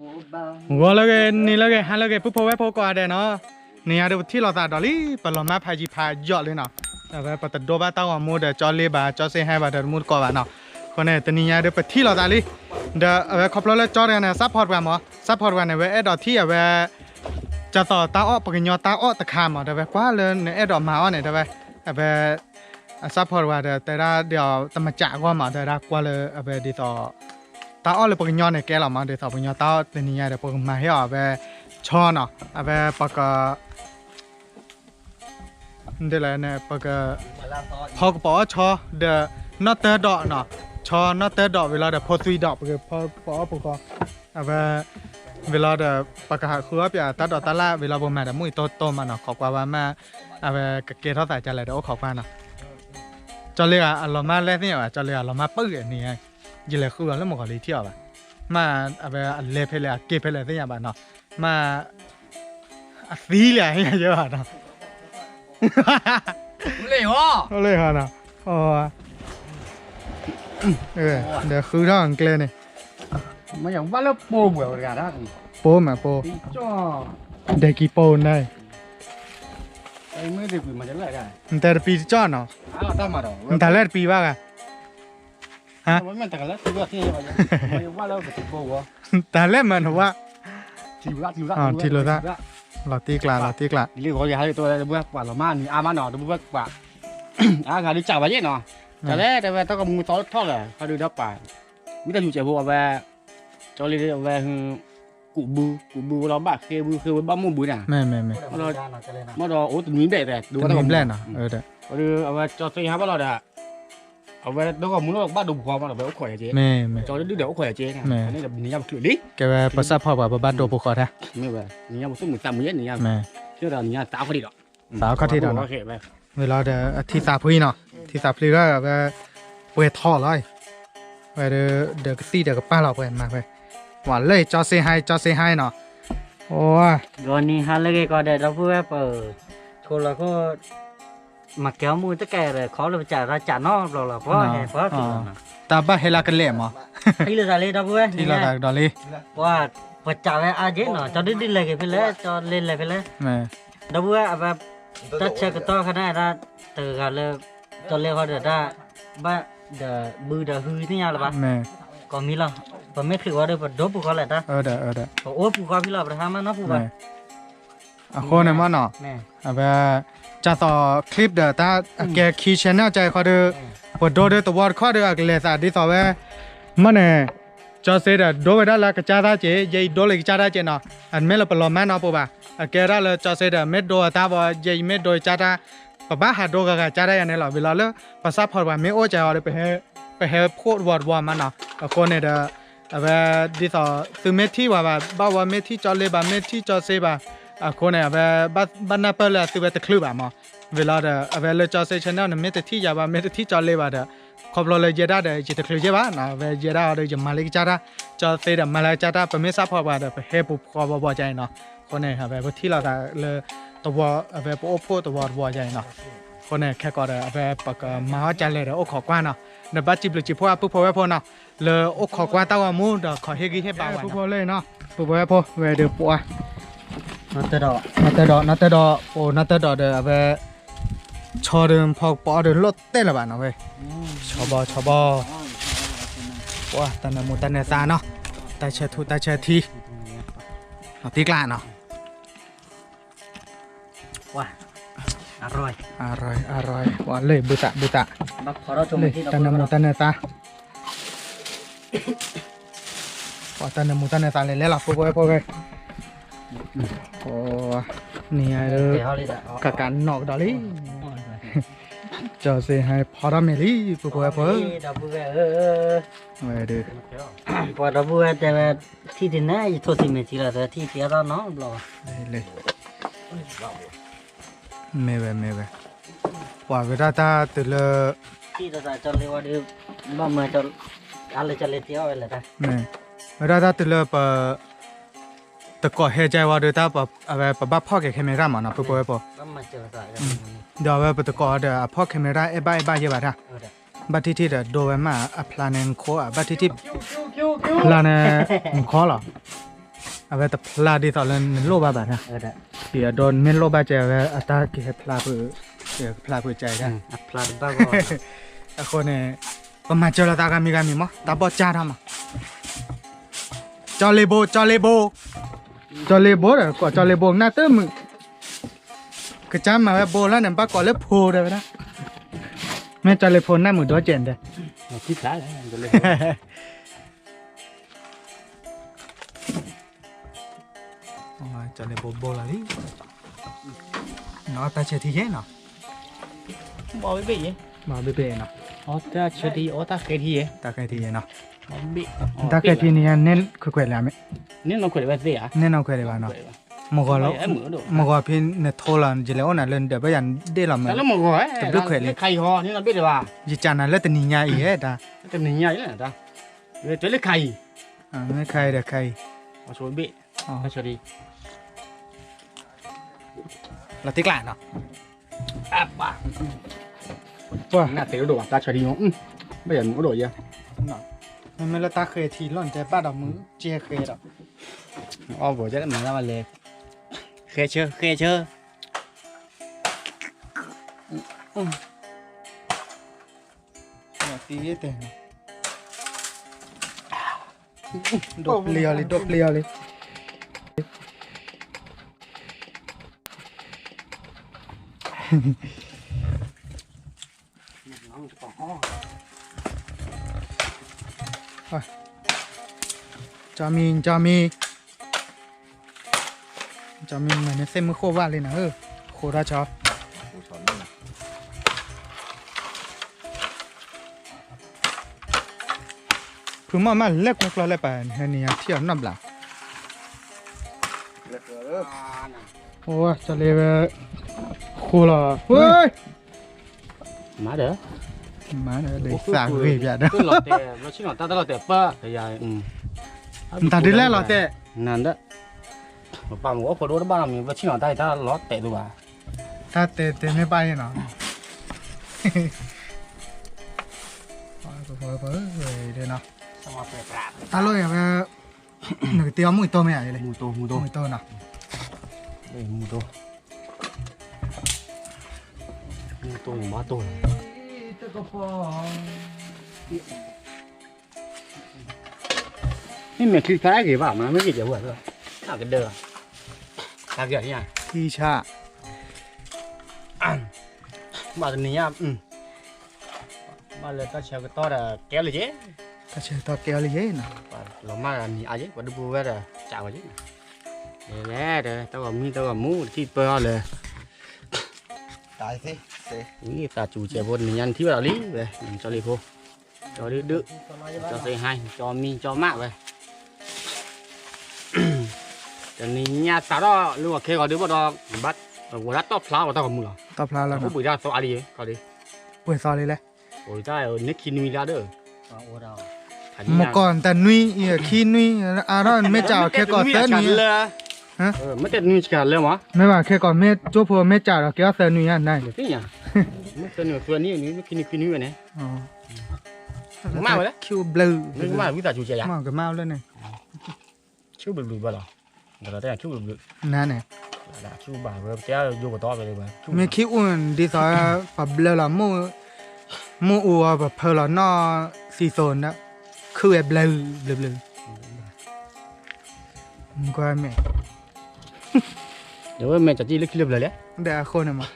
ဂီၤလၢအဂ့ၤ နံၤလၢအဂ့ၤ ဟါလၢအဂ့ၤ ပုၢ်ဖိဝဲၢ်ဖိကိးဂၤဒဲးနီၤ, နံၤညါဒီးပထံၣ်လိာ်သးဒီးလံ ပလီၤမၢ်ဖးယံၤဖးယိာ်လံနီၤ, အဝဲပတဒိဘၣ်တၢ်ဂီၤမူဒီး ကၠီလ့ဘၣ် ကၠီစ့ဟဲဘၣ်ဒီးတမူတကိးဘၣ်နီၤ, အဃိန့ၣ် တနံၤညါဒီးပထံၣ်လိာ်သးလံ, ဒီးအဝဲခီဖျိလၢကၠီတဂၤန့ၣ် စးဖီၣ်တပှၤမး စးဖီၣ်တပှၤန့ၣ် ဝဲအဲၣ်ဒိးထံၣ်အဝဲ ကၠီသီးတၢ်အီၣ် ပှၤကညီတၢ်အီၣ်တခါမး ဒီးဝဲကွၢ်လၢနအဲၣ်ဒိးမၤအီၣ်န့ၣ် ဒီးဝဲ အဝဲ အစးဖီၣ်တပှၤဒီး တဲဒၣ်ဒီးတမၤစးအဂီၢ်မး တဲဒၣ်ကွၢ်လၢအဝဲဒ်သိး တၢ်အီၣ်လၢပှၤကညီန့ၣ်ကဲလီၤမး ဒ်သိးပှၤကညီတၢ်အီၣ်တနံၤညါဒီး ပကမၤဟ့ၣ်အီၤအဝဲ ဆီနီၤ အဝဲပက ဒ်လဲၣ်န့ၣ် ပက ဖီကပီၤအီၣ်ဆီ ဒီး နီၣ်တၢဒီးနီၤ ဆီနီၣ်တၢဒီးဝံၤလီၤဒီး ဖိသွံဒီး ပကဖီကပီၤအီၣ်ဖိဃီ အဝဲ ဝံၤလီၤဒီး ပကဟးဃုအီၣ်ပၠးတၢ်ဒိးတၢ်လၣ် ဝံၤလီၤပမၤဒီး မုၢ်အံၤတိတိမးနီၤ ခိးကွၢ်ဝဲမး အဝဲကကဲထီၣ်သးကလဲၣ်ဒီး အိၣ်ခိးကွၢ်နီၤ, ကၠီလ့ဂၤအလီၤမၢ်လဲၣ်သ့ၣ်ညါဘၣ် ကၠီလ့ဂၤအလီၤမၢ်ပၢၢ်ဂ့ၤန့ၣ် ယလဲၤဃုအီၤလၢမုၢ်ဂီၤလံထံၣ်အီၤဘၣ်, မ့ၢ်အဝဲအလဲၤဖဲလဲၣ် အက့ၤဖဲလဲၣ်သ့ၣ်ညါဘၣ်နီၤ, မ့ၢ် အသံလံ ယဲဘၣ်နီၤ, လ့ၣ်ဟီနီၤ, ဒီးဃုထီၣ်အကျဲန့ၣ်, မ့ၢ်ယဝဲလၢပိာ်ဝဲတဂၤဒၣ်, ပိာ်မးပိာ်, ဒဲကံပိာ်န့ၣ်, နတဲတပံတကၠီၣ်နီၤ, နတၢ်လဲၣ်တပံဘၣ်ဂၤ တၢ်လဲၣ်မးနဝဲ, ထံလိာ်သၣ်, လီၤတံၢ်ကျါ လီၤတံၢ်ကျါ, လံဂီၤယၤဟဲလၢတဝဲပှၤလီၤမၢ်နံၤအါမးနီၤ တဘၣ်ပှၤ, အါဂၤဒုးကးဘၣ်ယဲနီၤ, တၢ်လဲၣ်တဝဲတၢ်ကမူသီထီၣ်လၢ ဟဲဒုးဒီးပှၤ, ဝံသးစူၤစဲးဖိအဝဲ, ကၠီလ့အဝဲ, ကူးဘု, ကူးဘုဝဲလီၤဘၣ်ဃ့ဘု ဃ့ဝဲဘၣ်မိၢ်ဘုန့ၣ်, မ့ၢ်ဒီးအိၣ်တနွံဘျဲၣ်တဲ, တနွံဘျဲၣ်နီၤ, အဝဲကၠီသ့ဟးဘၣ်လီၤဒီး အဝဲတဂီၤမူလၢဘၣ်ဒိပူၤဃီမးဒီး ဝဲအိၣ်ခိးယၤက့, ကၠီဒုဒုဒီးအိၣ်ခိးယၤက့, န့ၣ်နံၤညါပချုးလံ, ကဲဝဲပစးဖီၣ်ပှၤ ပဘၣ်ဒိပူၤဃီတၢ်, နံၤညါပသူၣ်မုာ်သးမုာ်ယဲနံၤညါ, ဒီးနံၤညါသးခီၣ်ထံးဒီး, သးခီၣ်ထံးဒီး, ဝံၤလီၤဒီးအထံသးဖှံနီၤ, ထံသးဖှံလီၤဒီးဝဲ, ပှဲၤထီၣ်လီၤ, ဝဲဒီးကသံၣ်ဒီးကပၢ်လီၤပှဲၤမးဝဲ, ဝဲလၢကၠီစ့ဟါ ကၠီစ့ဟါနီၤ, ဂီၤနံၤဟါလၢအဂ့ၤကိးဂၤဒဲး ဒီပုၢ်ဝဲၢ်ပၢ်, ဆိလီၤခိၣ် မၤကဲအီၣ်မူတကဲဒီး ခီလၢပစးတၢ်စးနီတဘျီလီၤ ပှၤဟဲပှၤက့ၤလီၤနီၤ, တၢ်ဘၣ်ဟဲလၢကလဲာ်မး, ထံၣ်လိာ်သးလံ ဒီပုၢ်ဝဲၢ်, ထံၣ်လိာ်သးကဒီးလံ, ပှၤ, ပစးဝဲအါက့နီၤ ကၠီဒုဒုလဲၤက့ၤဖဲလဲၣ် ကၠီလ့လဲၤဖဲလဲၣ်, ဒီပုၢ်ဝဲၢ်အဝဲ, တၢ်ဆၢကတီၢ်ခါန့ၣ်ဒၣ်, တဂၤလၢ, ကၠီလ့ဃီဒီးတၢ်, ဘၣ်ဒီးဘုဒီးဟုသ့ၣ်ညါလၢၤဘၣ်, ကိးမံၤလီၤ, ပမ့ၢ်ချုးဝဲဒီးပဒိပူၤဃီလဲၣ်တၢ်, ပအိၣ်ပူၤဃီဖဲလီၤ ပတဟါမးနီတပူၤဘၣ် အဃိန့ၣ်မးနီၤ, အဝဲ, ကၢ်သိး clip ဒီးတၢ်အကဲခံ channel ကၢ်အံၤဃီဒီး, ပဒိဒီးသဝီတခီဒီးအကလဲၤသးဒ်သိးဝဲ, မ့ၢ်န့ၣ်, ကၠီစ့ဒီးဒိဝဲဒၣ်လၢကစၢ်တၢ်က့ၤ ယဲအံၤဒိလၢကစၢ်တၢ်က့ၤနီၤ, အမ့ၢ်လၢပလီၤမၢ်နီတပူၤဘၣ်, အကဲဒၣ်လၢကၠီစ့ဒီးမ့ၢ်ဒိအတၢ်ဘီ ယဲအံၤမ့ၢ်ဒိကစၢ်တၢ်, ပဘၣ်ဟးဒိဂၤဂၤကစၢ်တၢ်ယၤန့ၣ်လီၤ ဝံၤလီၤလၢ, ပစးဖီၣ်တပှၤမ့ၢ်အိၣ်ကၢ်အီၤဒီး, ပဟဲဖှိၣ်တဝီတဝီမးနီၤ, အဃိန့ၣ်ဒီး, အဝဲ, ဒ်သိး, သုမ့ၢ်ထံၣ်ပှၤဘၣ် ဘၣ်ဝဲမ့ၢ်ထံၣ်ကၠီလ့ဘၣ် မ့ၢ်ထံၣ်ကၠီစ့ဘၣ်, အဃိန့ၣ် အဝဲ, ဘၣ်နၢ်ပၢၢ်လၢအသုဝဲတချုးဘၣ်မး, ဝံၤလီၤဒီး အဝဲလၢကၠီစ့ channel န့ၣ် မ့ၢ်တထံၣ်ယၤဘၣ် မ့ၢ်တထံၣ်ကၠီလ့ဘၣ်ဒီး, ခီဖျိလၢယဲဒၣ်ဒီး ယတချုးယဲဘၣ်နီၤ အဝဲယဲဒၣ်အီၤဒီးယမၤလၢကစၢ်တၢ်, ကၠီစ့ဒီးမၤလၢကစၢ်တၢ် ပမ့ၢ်စးဖီၣ်ပှၤဒီး ပဟဲပူၤဃီဘီဘီကၢ်အံၤနီၤ, အဃိန့ၣ် အဝဲပထံၣ်လိာ်သးလၢ, တဝီ, အဝဲပအိၣ်ဖှိၣ်တဝီတဝီကၢ်အံၤနီၤ, အဃိန့ၣ် ခဲကိးဒီး အဝဲပကမၤအီၣ်ကၢ်လဲၣ်ဒီးအိၣ်ခိးကွၢ်နီၤ, ဒီးဘၣ်စံးဘျုးစံးဖှိၣ်အပုၢ်ဖိဝဲၢ်ဖိနီၤ, လၢအိၣ်ခိးကွၢ်တၢ်ဂီၤမူဒီးခိးဟ့ၣ်ဂံၢ်ဟ့ၣ်ဘါဝဲနီၤ, ပုၢ်ဖိလၢနီၤ, ပုၢ်ဖိဝဲၢ်ဖိ ဝဲဒီးပှၤ, နီၢ်တၢဒီး, နီၢ်တၢဒီး, ပနီၢ်တၢဒီးဒီးအဝဲ, ဆီဒီးဖီကပီၤဒီးလိၣ်တဲလၢၤဘၣ်နီၤဝဲ, ဆီဘီ ဆီဘီ, ပှၤတၢ်နၢမူတၢ်နၢသးနီၤ, တၢ်ဆၢထူတၢ်ဆၢထံ, တံကျါနီၤ အရၢၢ်, အရၢၢ်, ပှၤလၢဘုသး ဘုသး, လၢတၢ်နၢမူတၢ်နၢသး, ပှၤတၢ်နၢမူတၢ်နၢသးလဲၤလဲၤလီၤ ပုၢ်ဖိဝဲၢ်ဖိဝဲ, နံၤအံၤ, ကကးနီၣ်ကဒီးလံ ကၠီစ့ဟဲဖီထီၣ်မဲာ်လံ ပုၢ်ဖိဝဲၢ်ဖိ, ဝဲဒီး, ပှၤဒီပုၢ်ဝဲၢ်တဲဝဲ, ထံၣ်တန့ၣ် ယထိၣ်သံမဲာ်ထံလီၤ သထံၣ်တ့ထီၣ်နီတဘျီဘၣ်, မ့ၢ်ဝဲ မ့ၢ်ဝဲ, ပှၤဝဲဒၣ်တၢ်တုၤလၢ, ထံၣ်တၢ်ကၠီလ့ဝဲဒီး, ဘၣ်မၤ, အါလၢကၠီလ့တ့ထီၣ်ဝဲလဲၣ်တၢ်, ဝဲဒၣ်တၢ်တုၤလၢပ တကိးဟဲကၢဝဲဒီးတၢ်, အဝဲပဘၣ်ဖီၣ်က့ၤ camera မးနီၤ ပုၢ်ဖိဝဲၢ်ဖိ, ဒီးအဝဲပတကိးဒီးအဖီၣ် camera အဲၣ်ဘၣ်အဲၣ်ဘၣ်ယဲဘၣ်တၢ်, ဘၣ်ထံၣ်ထံၣ်ဒီးဒိဝဲမးအဖျါန့ၣ်နခီ, ဘၣ်ထံၣ်ထံၣ်, ဖျါန့ၣ်, နခီလီၤ, အဝဲတဖျါဒ်သိးလၢနလိၣ်ဘၣ်ဘၣ်တၢ်, ဒီးနမ့ၢ်လိၣ်ဘၣ်ကဲဝဲအတၢ်ကဟဲဖျါဖုး, ကဖျါဖုးကဲဒၣ်, အဃိန့ၣ် ပမၤစၢၤလီၤသးဂၤမံၤဂၤမံၤမး, တၢ်ဘီၣ်ကၢ်ထီၣ်မး, ကၠီလ့ဘိ, ကၠီလ့ဘိ, ကၠီလ့ဘိဒီး ကိးကၠီလ့ဘိ နၢ်တမုာ်, ကစၢ်မၤဝဲဘိလၢန့ၣ် ဘၣ်ကိးလၢဖိဒီးဝဲဒၣ်, မ့ၢ်ကၠီလ့ဖိနၢ်မုာ်ဒီးကဲးဒဲး ကၠီလ့ဘိဘိလီၤလံ, နအီၣ်တၢ်ဆၢထံယဲနီၤ, ဘီဘ့ၣ်ဘ့ၣ်ယဲ, ဘီဘ့ၣ်ဘ့ၣ်နီၤ, အီၣ်တၢ်ဆၢထံ အီၣ်တၢ်ဃဲထံယဲ, တၢ်ဃဲထံယဲနီၤ, တၢ်ဃဲထံန့ၣ် နဲၣ်ခွဲးခွဲးလၢၤမ့ၢ်, နဲၣ်နီၢ်ခွဲးလၢၤဝဲသ့ၣ်ဧါ, နဲၣ်နီၢ်ခွဲးလၢၤဘၣ်နီၤ, မဂီၤလီၤ, မဂီၤဖဲနထိလီၤ ယလဲၤအိၣ်နၤလၢနဒၢးဘၣ်ယၤဒ့ၣ်လီၤမ့ၢ်, တဘျုးခွဲးလံ, ယကးနၤလၢတနံၤညါအံၤဧါ, တနံၤညါအံၤလၢၤတၢ်, တနံၤညါအံၤလၢၤတၢ်, မ့ၢ်ခါအံၤဒီးခါအံၤ, လီၤတံၢ်ကျါနီၤ, ပှၤ နသ့ၣ်ဒိၣ်ဒိၣ်ဘၣ် တၢ်ဆၢထံ, ဘၣ်ယၤမုာ်အိၣ်ဒီးယဲ, မ့မ့ၢ်လၢတၢ်ဃဲထံလီၤ နတဲဘၣ်ဒီးမုာ်ကဲဃဲဒီး, အီၣ်ဘိးကဲမုာ်ဒၣ်ဝဲလဲၣ်, ဃဲဆၢ ဃဲဆၢ သံတဲ, ဒိးပျံၤအီၤလံ ဒိးပျံၤအီၤလံ, ကၠီမံ ကၠီမံ, ကၠီမံမ့ၢ်န့ၣ်သ့ၣ်မုၢ်ဃိၣ်ဘၣ်လံနၤဧၢ, ဃိးတၢ်ဆီ ဖုမီၢ်မးလဲၤကွၢ်ကျီၢ်လၢပၢ် ဟဲနံၤညါထံၣ်အီၤနီတဘျီ, အိၣ်ကၠီလ့ဝဲ, ဃိလီၤ, မၤဒီး, မၤဒီးသးဂ့ၤပျးဒီး, လီၤတဲာ်, ဘျီဆ့ၣ်နီၤတၢ်တၢ်လီၤတဲာ်ပၢၢ်, တၢ်ဒ်လဲၣ်လီၤတဲာ်, နၤဒီး, ပပာ်မ့ၢ်အိၣ်ဖိဒိၣ်တဘၣ်လီၤမ့ၢ် ဘျီဆ့ၣ်နီၤတၢ်တၢ်လီၤတဲာ်ဒိၣ်ဘၣ်, တၢ်တဲတဲမ့ၢ်ပၢ်ယဲနီၤ, တၢ်လီၢ်ယၤဝဲ, နကတဲအီၤမုၢ်အတီၢ်မ့ၢ်ဧါ, မုၢ်အတီၢ်, မုၢ်အတီၢ်နီၤ, မုၢ်အတီၢ်, မုၢ်အတီၢ်, မ့မ့ၢ်ချံဖျါဂ့ၤဘၣ် မ့မ့ၢ်ဂ့ၤကဲဝဲ, တၢ်ကဒၢ, တၢ်ကဒၢ, ထံဆး, ဘၣ်တနံၤညါ, ဘၣ်လၢတၢ်ဆၢကတီၢ်ဒီးကဲလၢယဲ, တၢ်ဆၢကတီၢ်ကဲလၢယဲနီၤ, လီၤမၢ်နံၤအါယဲ ပှၤဒူပူၤဝဲဒီးစးဝဲယဲ, လဲၤလဲၤဒီး တၢ်ဂီၤမံတၢ်ဂီၤမူတထံၣ်ပၢအီၤလၢ သးစူၤစဲးဖိတနံၤညါနထံၣ်ဘၣ်ဒီးလံဝဲ, ကၠီလ့ဖိ, ကၠီဒုဒု, ကၠီသ့ဟါ, ကၠီမံကၠီမးဝဲ, တနံၤညါစးထီၣ်လၢဂီၤခဲဂီၤဒုဘၣ်ဒီး, ဝဲဒၣ်တီၣ်ဖျါဝဲတၢ်ဂီၤမူလီၤ, တီၣ်ဖျါလီၤ, အိၣ်ဘှံးတၢ်သီအါလံ, ပှဲၤသီလံလဲၣ်, အိၣ်တၢ်န့ၣ်ခံနွံလၢဒီး မ့ၢ်ကီၢ်တနွံအံၤခံနွံ, အါထီၣ်မ့ၢ်ကၢ်အီၤခဲကီးသၢနွံ, မ့ၢ်တဲနွံစကၤလၢမး, မ့ၢ်ဘၣ်ခဲကီးမ့ၢ်ကၠိဖိမ့ၢ်ကၢ်ဒီးကဲအီၤသၢနွံညါန့ၣ်, မ့ၢ်သၢနွံသၢနွံမ့ၢ်ခံနွံခံနွံဝဲန့ၣ်, မ့ၢ်ဝဲလၢ ခံဘျုး, မ့ၢ်ဝံသးစူၤကဲယါ, မ့ၢ်ကမၣ်လၢန့ၣ် ဆူၣ်ဘျုးဘျုးဘၣ်လီၤ, ဒီးတဲဆူၣ်ဘျုးဘျုး, နၤန့ၣ်, ဆူၣ်ဘၣ်ဝဲတဲယိပတီၢ်ဖဲလၢဘၣ်, မ့ၢ်ခံအူဒ်သိး ပဘျၢလီၤ, မ့ၢ်အူအီၤပဖၢလီၤနီၢ်သံသိးန့ၣ်, ခုဝဲဘျၢဘျၢဘျၢ, ကွၢ်မဲာ် ဒီးဝဲမဲာ်ကၠီကံလၢခံလၢဘျၢလဲၣ်, ဒီးအဃိန့ၣ်မး,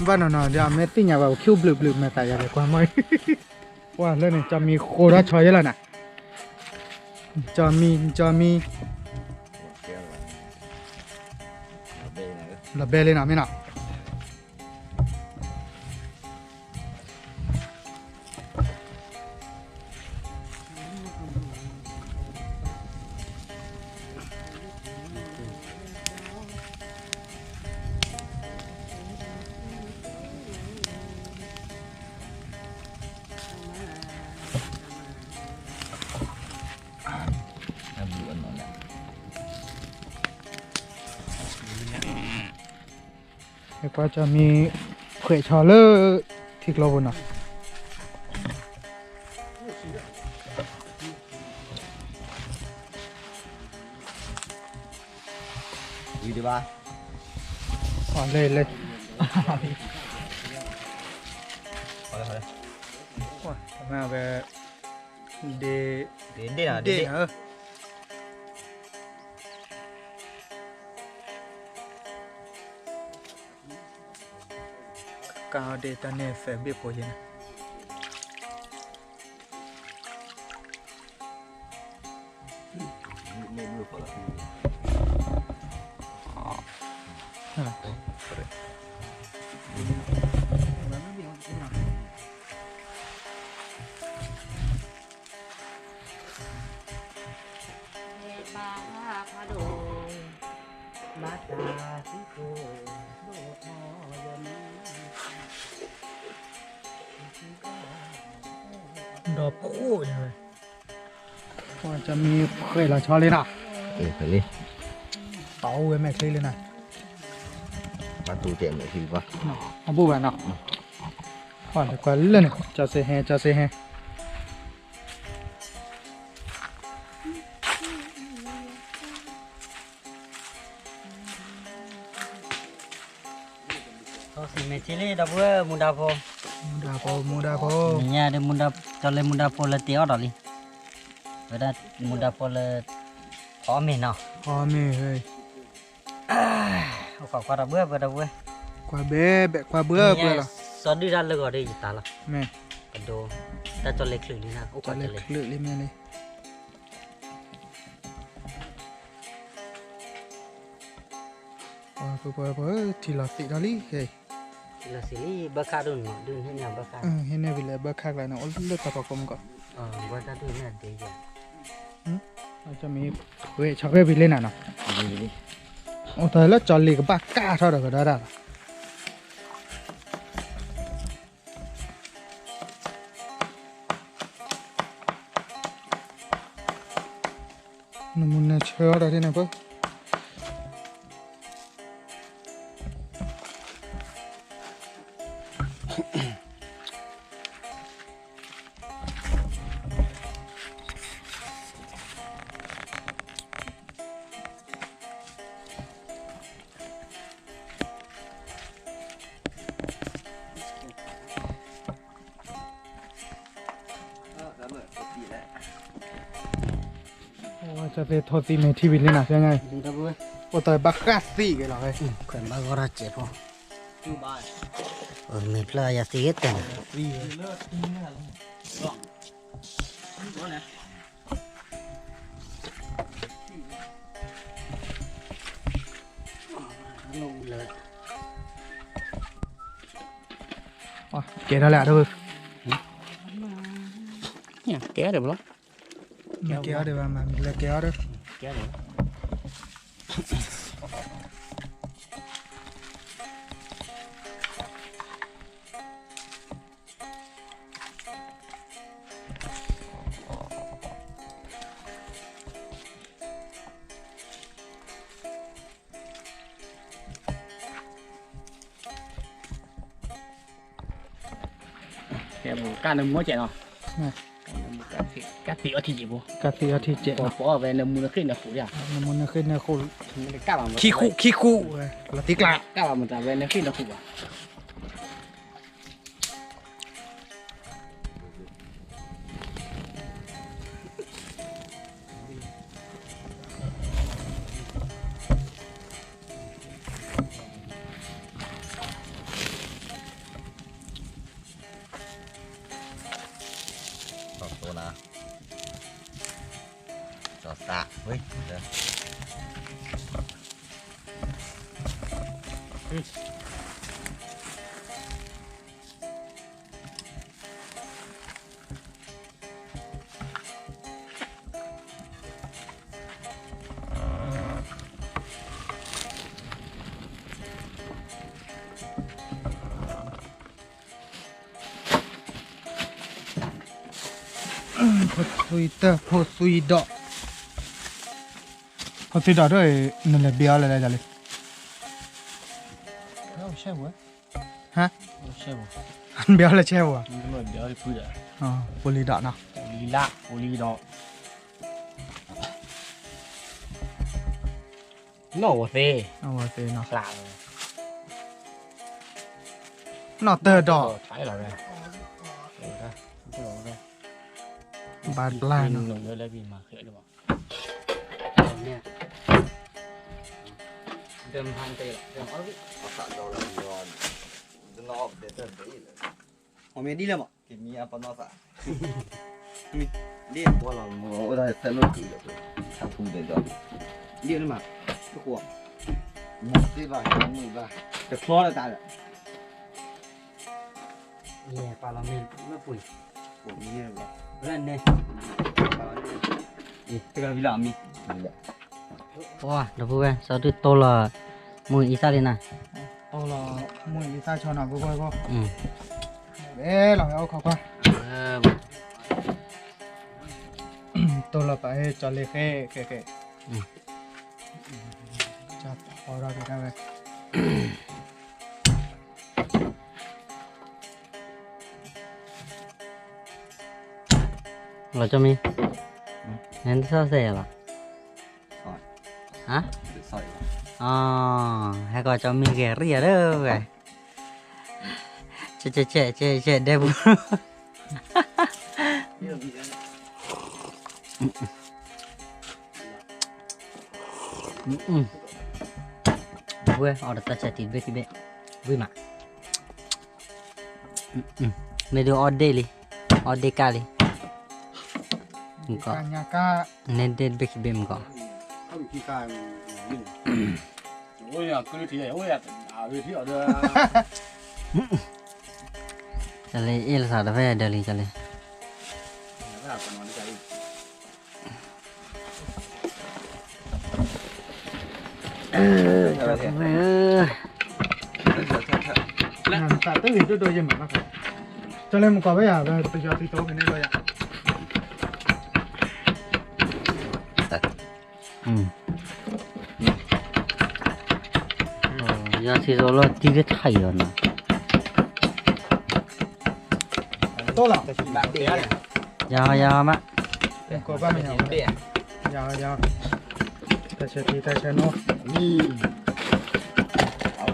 ဘၣ်နီၢ်နီၢ်ဒီးအမ့ၢ်သ့ၣ်ညါဘၣ် ပခံဘျုးဘျုးမဲာ်သးယၤလဲၤကွၢ်မီၢ်, ကွၢ်လၢန့ၣ် ကၠီမံဃိးထီၣ်ဆီယဲလီၤနၤ, ကၠီမံ ကၠီမံ, လီၤဘဲလံနီၤ မ့ၢ်နီၤ ကွၢ်ကၠီမံ ဖှဲးဆီလၢ ထံကျိပူၤနီၤ. ဝံၤဒံးဘၣ်. ဟောလဲလဲ. ဟောလဲဟောလဲ. ဝဲ ဒ့ ဒ့ဒ့နၤ ဒ့ဒ့နၤဧၢ. ကါအီၤဒ့တၢ်န့ၣ်သၢဘ့ၣ်ဖိယဲၢ်န့ၣ်. ဒီးဖှိၣ်ညါဝဲ, ကမံဃဲၤလီၤဆီလံနီၤ, တီဝဲမဲာ်ချံလံနီၤ, အဘူၣ်ဘၣ်နီၤ, ကွၢ်လၢကွၢ်လၢန့ၣ် ကၠီစ့ဟဲ ကၠီစ့ဟဲ. ထီၣ်သံမဲာ်ထံလံ ဒီပုၢ်ဝဲၢ် မူဒါဖိ, မူဒါဖိ မူဒါဖိ, ညါဒီးမူဒါ ကၠီလ့မူဒါဖိလၢတ့အီၣ်ဒီးလံ, ဝဲဒၣ်မူဒါဖိလၢ ဖီအီၣ်မ့ၤနီၤ, ဖီအီၣ်မ့ၤ, အိၣ်ခိးကွၢ်ဒီပုၢ်ဝဲၢ် ဒီပုၢ်ဝဲၢ်, ကွၢ်ဘဲဘဲ ကွၢ်ဘှၢဘှၢလီၤ, စီၤဒုၣ်တၢ်လၢဂီၤဒီးယတၢ်လီၤ, မ့ၢ်, ကဒိ, တၢ်ကၠီလ့ချုးလံနီၤ အိၣ်ခိးကၠီလ့, ကၠီလ့ချုးလံမ့ၢ်လံ. ပှၤပှၤပှၤ ထံလီၤသံးထီၣ်လံ, ထံလီၤသံးလံ ဘၣ်ခါဒိၣ်နီၤ ဒုးဟ့ၣ်န့ၢ်ဘၣ်ခါ, ဟ့ၣ်န့ၢ်ဝံၤလၢဘၣ်ခါကျါန့ၣ် အိၣ်လၢတၢ်ဖီခိၣ်မူကီး, ဘၣ်ခါဒိၣ်န့ၣ်ဒ်ယဲ, မ့ၢ်, ဆီၣ်ဂဲၤဝံၤလံနၤနီၤ, အိၣ်တၢ်လၢကၠီလ့ကဘၣ်ကၢ်ထီၣ်ဒီးကဒါတၢ်လီၤ. နမူနဆၢအီၤဒီးဒ်န့ၣ်ပၢ်, ကၠီသ့ၣ်ထီၣ်သံမဲာ်ထံဝံၤလံနၤ ဖဲညါ, အိၣ်တၢ်ဘၣ်ဃၣ်သံက့ၤလီၤ, ခွဲးဘၣ်ဂီၢ်ထီၣ်စဲးဖိ, မ့ၢ်ဖျၢၣ်ယၤသံက့ၤတၢ်န့ၣ် ကဲထီၣ်လဲၣ်အဒိ, ကဲထီၣ်ဘၣ်လီၤ, မ့ၢ်ကဲအီၤဒံးဘၣ်မး မ့ၢ်လၢကဲအီၤဒီး, ကဲထီၣ် ကဲ ကၣ်နၢမူစဲးနီၤ, ကၣ်သံအီထံစဲးဖိ, ကၣ်သံအီထံစဲး, ပအီၣ်ဝဲနၢမူနဃ့ၢ်နဃူး, နၢမူနဃ့ၢ်နဃူး, ခံခူ, ခံခူ, လီၤတံကျါ, ကၣ်ဘၣ်မတၤဝဲနဃ့ၢ်နဃူးဘၣ်. ဖိသွံတၢ် ဖိသွံဒီး, ဖိသွံဒီးဒ် နလဲၤဘ့အီၣ်လၢလဲၣ်လံ, ဟါ, ဘ့အီၣ်လၢဆဲးဝဲ, ဖိလံၤဒီးနီၤ, ဖိလံၤဒီး နီၣ်ဝဲသ့, နီၣ်ဝဲသ့နီၤ, နီၣ်တၢၢ်ဒီး, ဘၣ်ဘျါနီၤ, အီၣ်မ့ၢ်ဒ်လဲၣ်မး, ဒ်, ဒ်, ဒ်န့ၣ်မး, တဃိ, တချီလၢတၢ်ဒီး, ယဲၢ်ပာ်လီၤမ့ၢ်လၢပှ့ၤ, ပှ့ၤန့ၣ်, တကလီၤမံ, ပှၤဒီပုၢ်ဝဲၢ် စီၤဒုၣ်တိၢ်လီၤ, မုၢ်အံသၣ်လံနၤ, တိၢ်လီၤ, မုၢ်အံသၣ်ဆီနီၤ ဘိဘိဘိ, ဘဲလီၤဝဲအိၣ်ခိးကွၢ်, တိၢ်လီၤပာ်ဟဲကၠီလ့ဃဲဃဲဃဲ, ကၠီဖီထီၣ်က့ၤဒၣ်ဝဲ လီၤကၠီမံၤ, နတဆီၣ်စဲယၤလီၤ, ဟါ, ဟဲကီးကၠီမံၤဂဲၤရံၣ်ယၤလၢဝဲ, ကဲကဲကဲကဲဒဲပူၤ ဝဲအီၤဒီးတၢ်ဆဲးတံၢ်တဘ့ၣ်ခံဘ့ၣ်, ဝံၤမး, မ့ၢ်ဒုးအီၣ်ဒ့ၣ်လံ, အီၣ်ဒ့ၣ်ကၢ်လံ, မုၢ်ကီး, နဲဒ့ၣ်တဘ့ၣ်ခံဘ့ၣ်မုၢ်ကီး, ကလံအ့ၣ်လၢသးတဖဲဒၢးလံကလံ တၢ်တဂ့ၤဒိၣ်ဒိၣ်ယဲၢ်မးဘၣ်, ကၠီလ့မုၢ်ကီးဝဲယၤ ပယီၤသံသိဖဲန့ၣ်လီၤယၤ, ယၤသံသိလီၤတံၢ်ကထါအံၤလီၤနီၤ, ယၤယၤမး, ယၤယၤ, တၢ်ဆဲးတံၢ်တၢ်ဆဲးနီၤ အ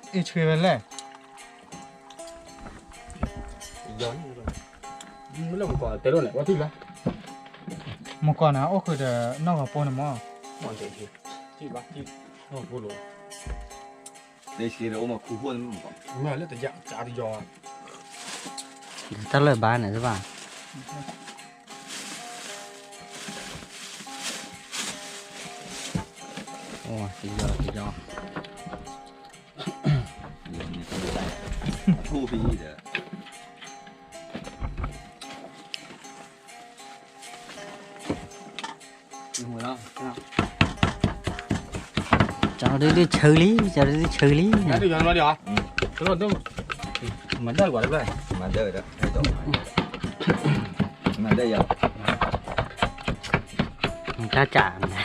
့ၣ်ဆှံဝဲလဲၣ်, မုၢ်ကီးန့ၣ် အိၣ်ဃုာ်ဒီးနီၢ်ကီၢ်ပိန့ၣ်မး, တၢ်လၢဘၣ်န့ၣ်တဘၣ် အိၣ် တယီၤ တယီၤ အထိၣ်ဖဲအံၤဒီး ကၠီဒုဒုဆၢလံ ကၠီဒုဒုဆၢလံ မၤဒၣ်ကွၢ်တဖျၢၣ် မၤဒၣ်ဝဲဒၣ် မၤဒၣ်ယၤ တၢ်ကၢ်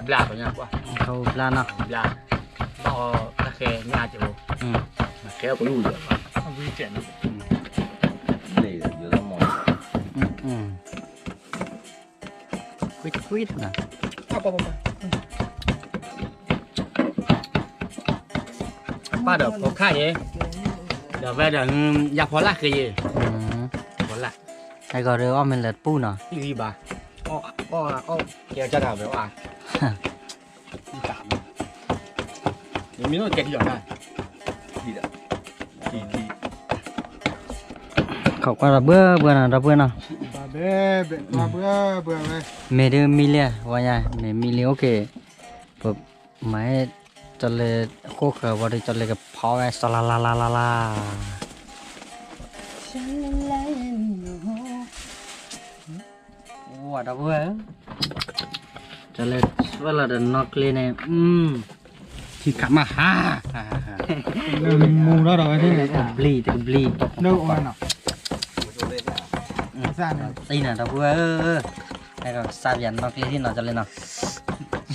ဘျါကညီကွၢ် ဘျါနီၤ ဘျါ ဘၣ်အီၤတၢ်ဃဲမ့ၢ်အါကၠိ မၤဃဲအီၤကလူးဒီး အဝံကဲးနီၤ ကွံကွံနီၤ ပၢ်ဒီးဖီခါယဲ ဒီးဝဲဒီး ယၤဖီလာ်ဃဲယဲ ဖီလာ် ဟဲကီးဒီးအီၣ်မ့ၢ်လၢတပူၤနီၤ အံၤဘၣ် အီၣ် အီၣ် ကဲကၢ်တၢ်ဝဲအီၣ် မ့ၢ်ကဲထီၣ် ခိးကွၢ်ဒီးဘှၢဘှၢနီၤ ဒီပုၢ်ဝဲၢ်နီၤ မ့ၢ်ဒုးမံလံ ဝဲညါ မ့ၢ်မံလံ အိၣ်က့ၤ ပမၤ ကၠီလ့ ဃိၣ်ဃၢၤဝံၤဒီး ကၠီလ့ကဖီဝဲ စလါလါလါလါလါ ဝၤဒီပုၢ်ဝဲၢ်ဧၢ ကၠီလ့ ဆွဲလီၤဒီးနီၣ်ကျ့န့ၣ် ထံခးမးဟါ မူထီၣ်ဒီးဝဲန့ၣ် တကဘျံး တကဘျံး သ့ၣ်နၤဒီပုၢ်ဝဲၢ်ဧၢ အဲၣ်ဒိးစးပယၤနီၣ်ကျ့သ့ၣ်နီၤ ကၠီလ့နီၤ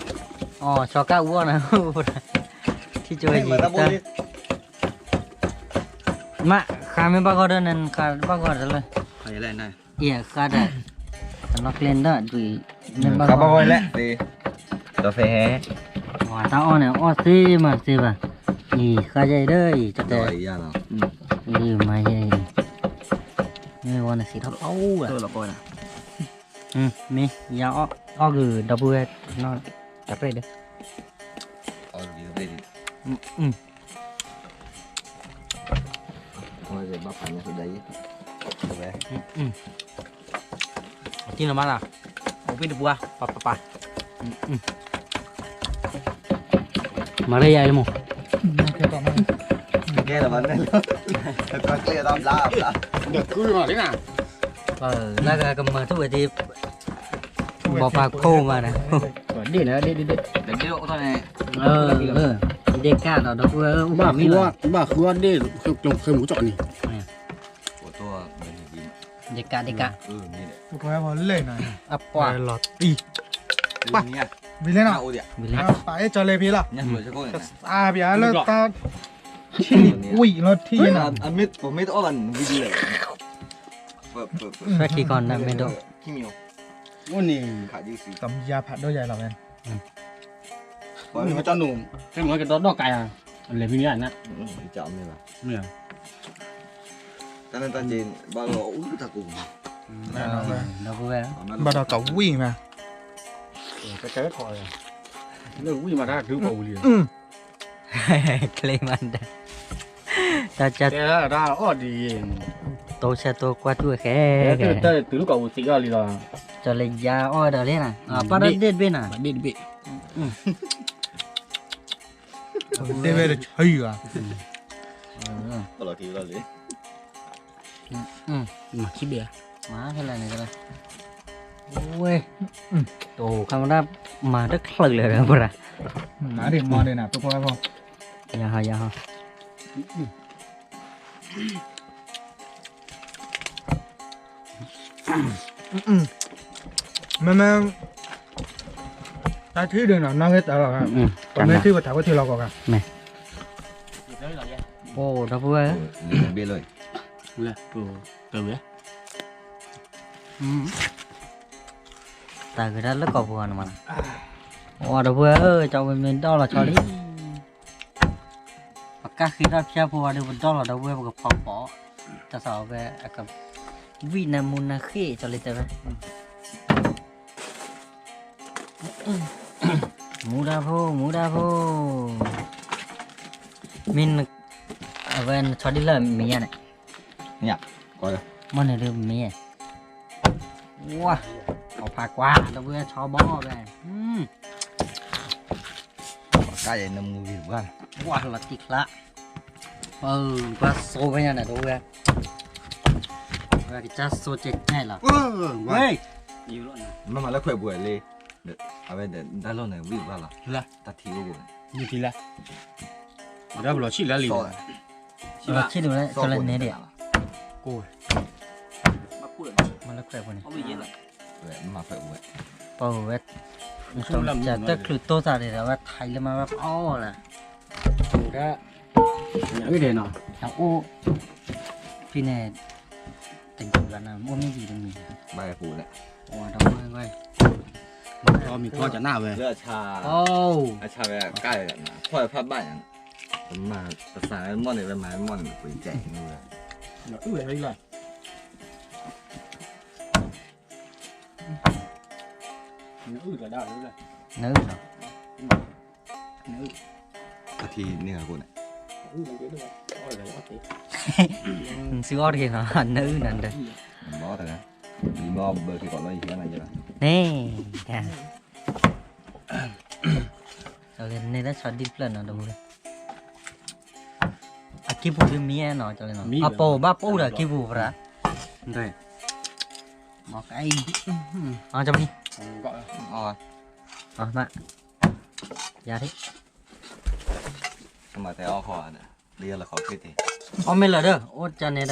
အီၣ် ဆီကၢ်အူအီၣ်နၤ, ထံၣ်ကၠိဝဲယံၤတၢ်, မ့ၢ်ဃါမ့ၢ်ဘၣ်ဂီၢ်ဒီးန့ၣ် ဃါဘၣ်ဂီၢ်တလၢ, အံၤဃါဒီး, တနီၤကျဲဒၣ်ဒုး, မ့ၢ်ဘၣ်ဂီၢ်လဲၣ်, ဒီးဖဲဟဲ, ဝၤတၢ်အီၣ်န့ၣ် အီၣ်သ့မးသ့ဘၣ်, အံၤဃါယဲအံၤဒီးအံၤ တတဲ, အံၤမၤယဲအံၤ, မ့ၢ်ဝဲန့ၣ်စံးထီၣ်ပီၣ်ဝဲ, မ့ၢ်ယၤအီၣ်ဂ့ၤဒီပုၢ်ဝဲၢ်, တၢ်ပြဲၢ်ဒီး, အတံၢ်နမါလၢ, အိၣ်ပ့ၢ်တပူၤ, ပပပ, မၤလၢယၤလၢမး, ကဲလၢၤဘၣ်န့ၣ်, ကီၢ်ကျဲအတၢ်ဘျါဘျါ, ဒီးကုလီၤလံနၤ, လၢကမၤထူၣ်ဝဲဒၣ်, ဘီပာ်ခိၣ်မးနၤ, ဒ့ၣ်န့ၣ်, ဒ့ၣ်ကၢ်ဒီးဒီပုၢ်ဝဲၢ်, ဘၣ်ဃုအီၣ်ဒ့ၣ်, ဃဲမူကၠီၣ်န့ၣ်, ဒ့ၣ်ကၢ်ဒ့ၣ်ကၢ်, လဲၣ်နၤ, အပှၤ, ဝံၤလဲၣ်နၤ, ပာ်အဲၣ်ကၠီၤလဲၤဖံးလီၤ, အပျါလၢတၢ်, ထံၣ်ဝံၤလီၤထံၣ်နၤ, မ့ၢ်တအီၣ်ဘၣ်န့ၣ်, ဖဲခံခီနမ့ၢ်ဒိၣ်, အိၣ်န့ၣ်, ကမယါဖးဒိၣ်ယၤလီၤဝဲ, ပှၤမ့ၢ်ကၠီၣ်နုာ်, ကဲမ့ၢ်ကဒီဒီၣ်ကးယၤ, လဲၤဖံးမ့ၢ်နၤ, မ့ၢ်, တၢ်န့ၣ်တၢ်က့ၤ, ဘၣ်လီၤအူတၢ်ကူ, ဒီပုၢ်ဝဲၢ်, ဘၣ်ဒီးကဝံၣ်မး, ကဝံၣ်မးတၢ်ဒုးကဝံၣ်လံ, ချ့မး, တၢ်ကဲ, တၢ်အီၣ်ဒ်အံၤ, တိဆဲတိကွၢ်တူၢ်ဝဲဃဲ, တုၤလၢကဝံၣ်သံအီၤလံလီၤ, ကၠီၤလၢယါအီၣ်ဒီးလံနၤ, ပၣ်ဒီးဒ့ၣ်တဘ့ၣ်နၤ, ဒ့ၣ်တဘ့ၣ်, ဒ့ၣ်ဝဲတဆၢယၤ, လီၤခံလီၤလံ, မၤခံဘ့ၣ်, မၤခဲလၢာ်န့ၣ်, ဝဲ, တိၤခါမတၢ်, မၤတချုးလၢာ်ဒီးပရၤ, မၤဒ်မၤဒ်နၤ, ယဟီယဟီ, မ့မ့ၢ်, တၢ်ထံၣ်ဒ်နီၤ နီၢ်ဂ့ၤတၢ်လီၤ, ပမ့ၢ်ထံၣ်ပတၢ်ဝဲထံၣ်လီၤကီးဂၤ, မ့ၢ်, အိၣ်ဒီပုၢ်ဝဲၢ်, ဘ့ၣ်လီၤ, တၢ်ဂ့ၤတၢ်လၢကီၢ်ပူၤဂၤန့ၣ်မး, အိၣ်ဒီပုၢ်ဝဲၢ်ဧၢ, ကၠီဝဲမ့ၢ်ဒီၣ်လီၤဆီလံ, ပကၢ်ဃ့ထီၣ်ဖၠၣ်ဖိဝဲဒီး ပဒီၣ်လီၤဒီပုၢ်ဝဲၢ် ပကဖီပိာ်, တၢ်သးဝဲ အက, ဝံၣ်နၢမူနၢဃ့ၢ် ကၠီလံတဲဝဲ, မူဒါဖိ မူဒါဖိ, မ့ၢ်, အဝဲနဆီဒ်လၢမ့ၢ်ယါန့ၣ်, မ့ၢ်န့ၣ်ဒုးမ့ၢ်, ဝါ, အဖးကွၢ် ဒီပုၢ်ဝဲၢ်ဆီဘီဘဲ, ကါယဲနမူဂ့ၤဘၣ်, ဝါလီၤတံၢ်ချါ, ပှၤစိဝဲညါန့ၣ် တဝဲ ဝဲကစၢ်စိကဲကဲလီၤ. ဝဲ မ့ၢ်မၤလၢခွဲးပူၤလံ, အဝဲဒၣ်လီၢ်န့ၣ် ဝံၣ်ဘၣ်လီၤ, တၢ်ထံအိၣ်ဘၣ်, နထံလၢ ဝဲဒၣ်ဘျီဆံၣ်လၢလံ, ဆံၣ်လၢ ကလဲၤနဲဒံး, ကိၢ်ဝဲ မၤလၢခွဲးပူၤန့ၣ် မၤခွဲးပူၤဝဲ, ပဝဲ တၢ်ချုးတိၢ်သးဒံးဒီး ဝဲထံးလၢမၤဝဲပအီၣ်လၢ တၢ်အိၣ်ဖဲန့ၣ် တယံာ်ဘၣ်နၤ အိၣ်မ့ၢ်ယံာ်တမံၤ, ဘၣ်ပူၤလဲၣ်, ဒီးမ့ၢ်ကီကနၣ်ဝဲ, အဆါဝဲကါလဲၣ်, ဖီၣ်ဖးဘၣ်ညါ, ပမၤပသးမီၢ်န့ၣ် ဝဲမၤမီၢ်န့ၣ် ပကဲဝဲ နအုၣ်လီၤ, အထံန့ၢ်ဂၤကိၣ်န့ၣ်, နစုအီၣ်တဂ့ၤနီၤ နအုၣ်နၤဒီး, ဘၣ်တဂၤ, လံဘၣ်ဘၢက့ၤကီးလီၤယဟံးနၤယဲလီၤ, န့ၣ် န့ၣ်လၢဆီဒံၣ်တဖျၢၣ်နီၤ တမူလၢ အကံၢ်ပူၤဒ်မံနီၤ ကၠီလ့နီၤ အပီၤဘၣ်ပအိၣ်ဒီးအကံၢ်ပူၤပရၤ, မ့ၢ် ယါထံၣ် အီၣ်မ့ၢ်လၢာ်ဒီး အိၣ်ကၢ်နဲဒီး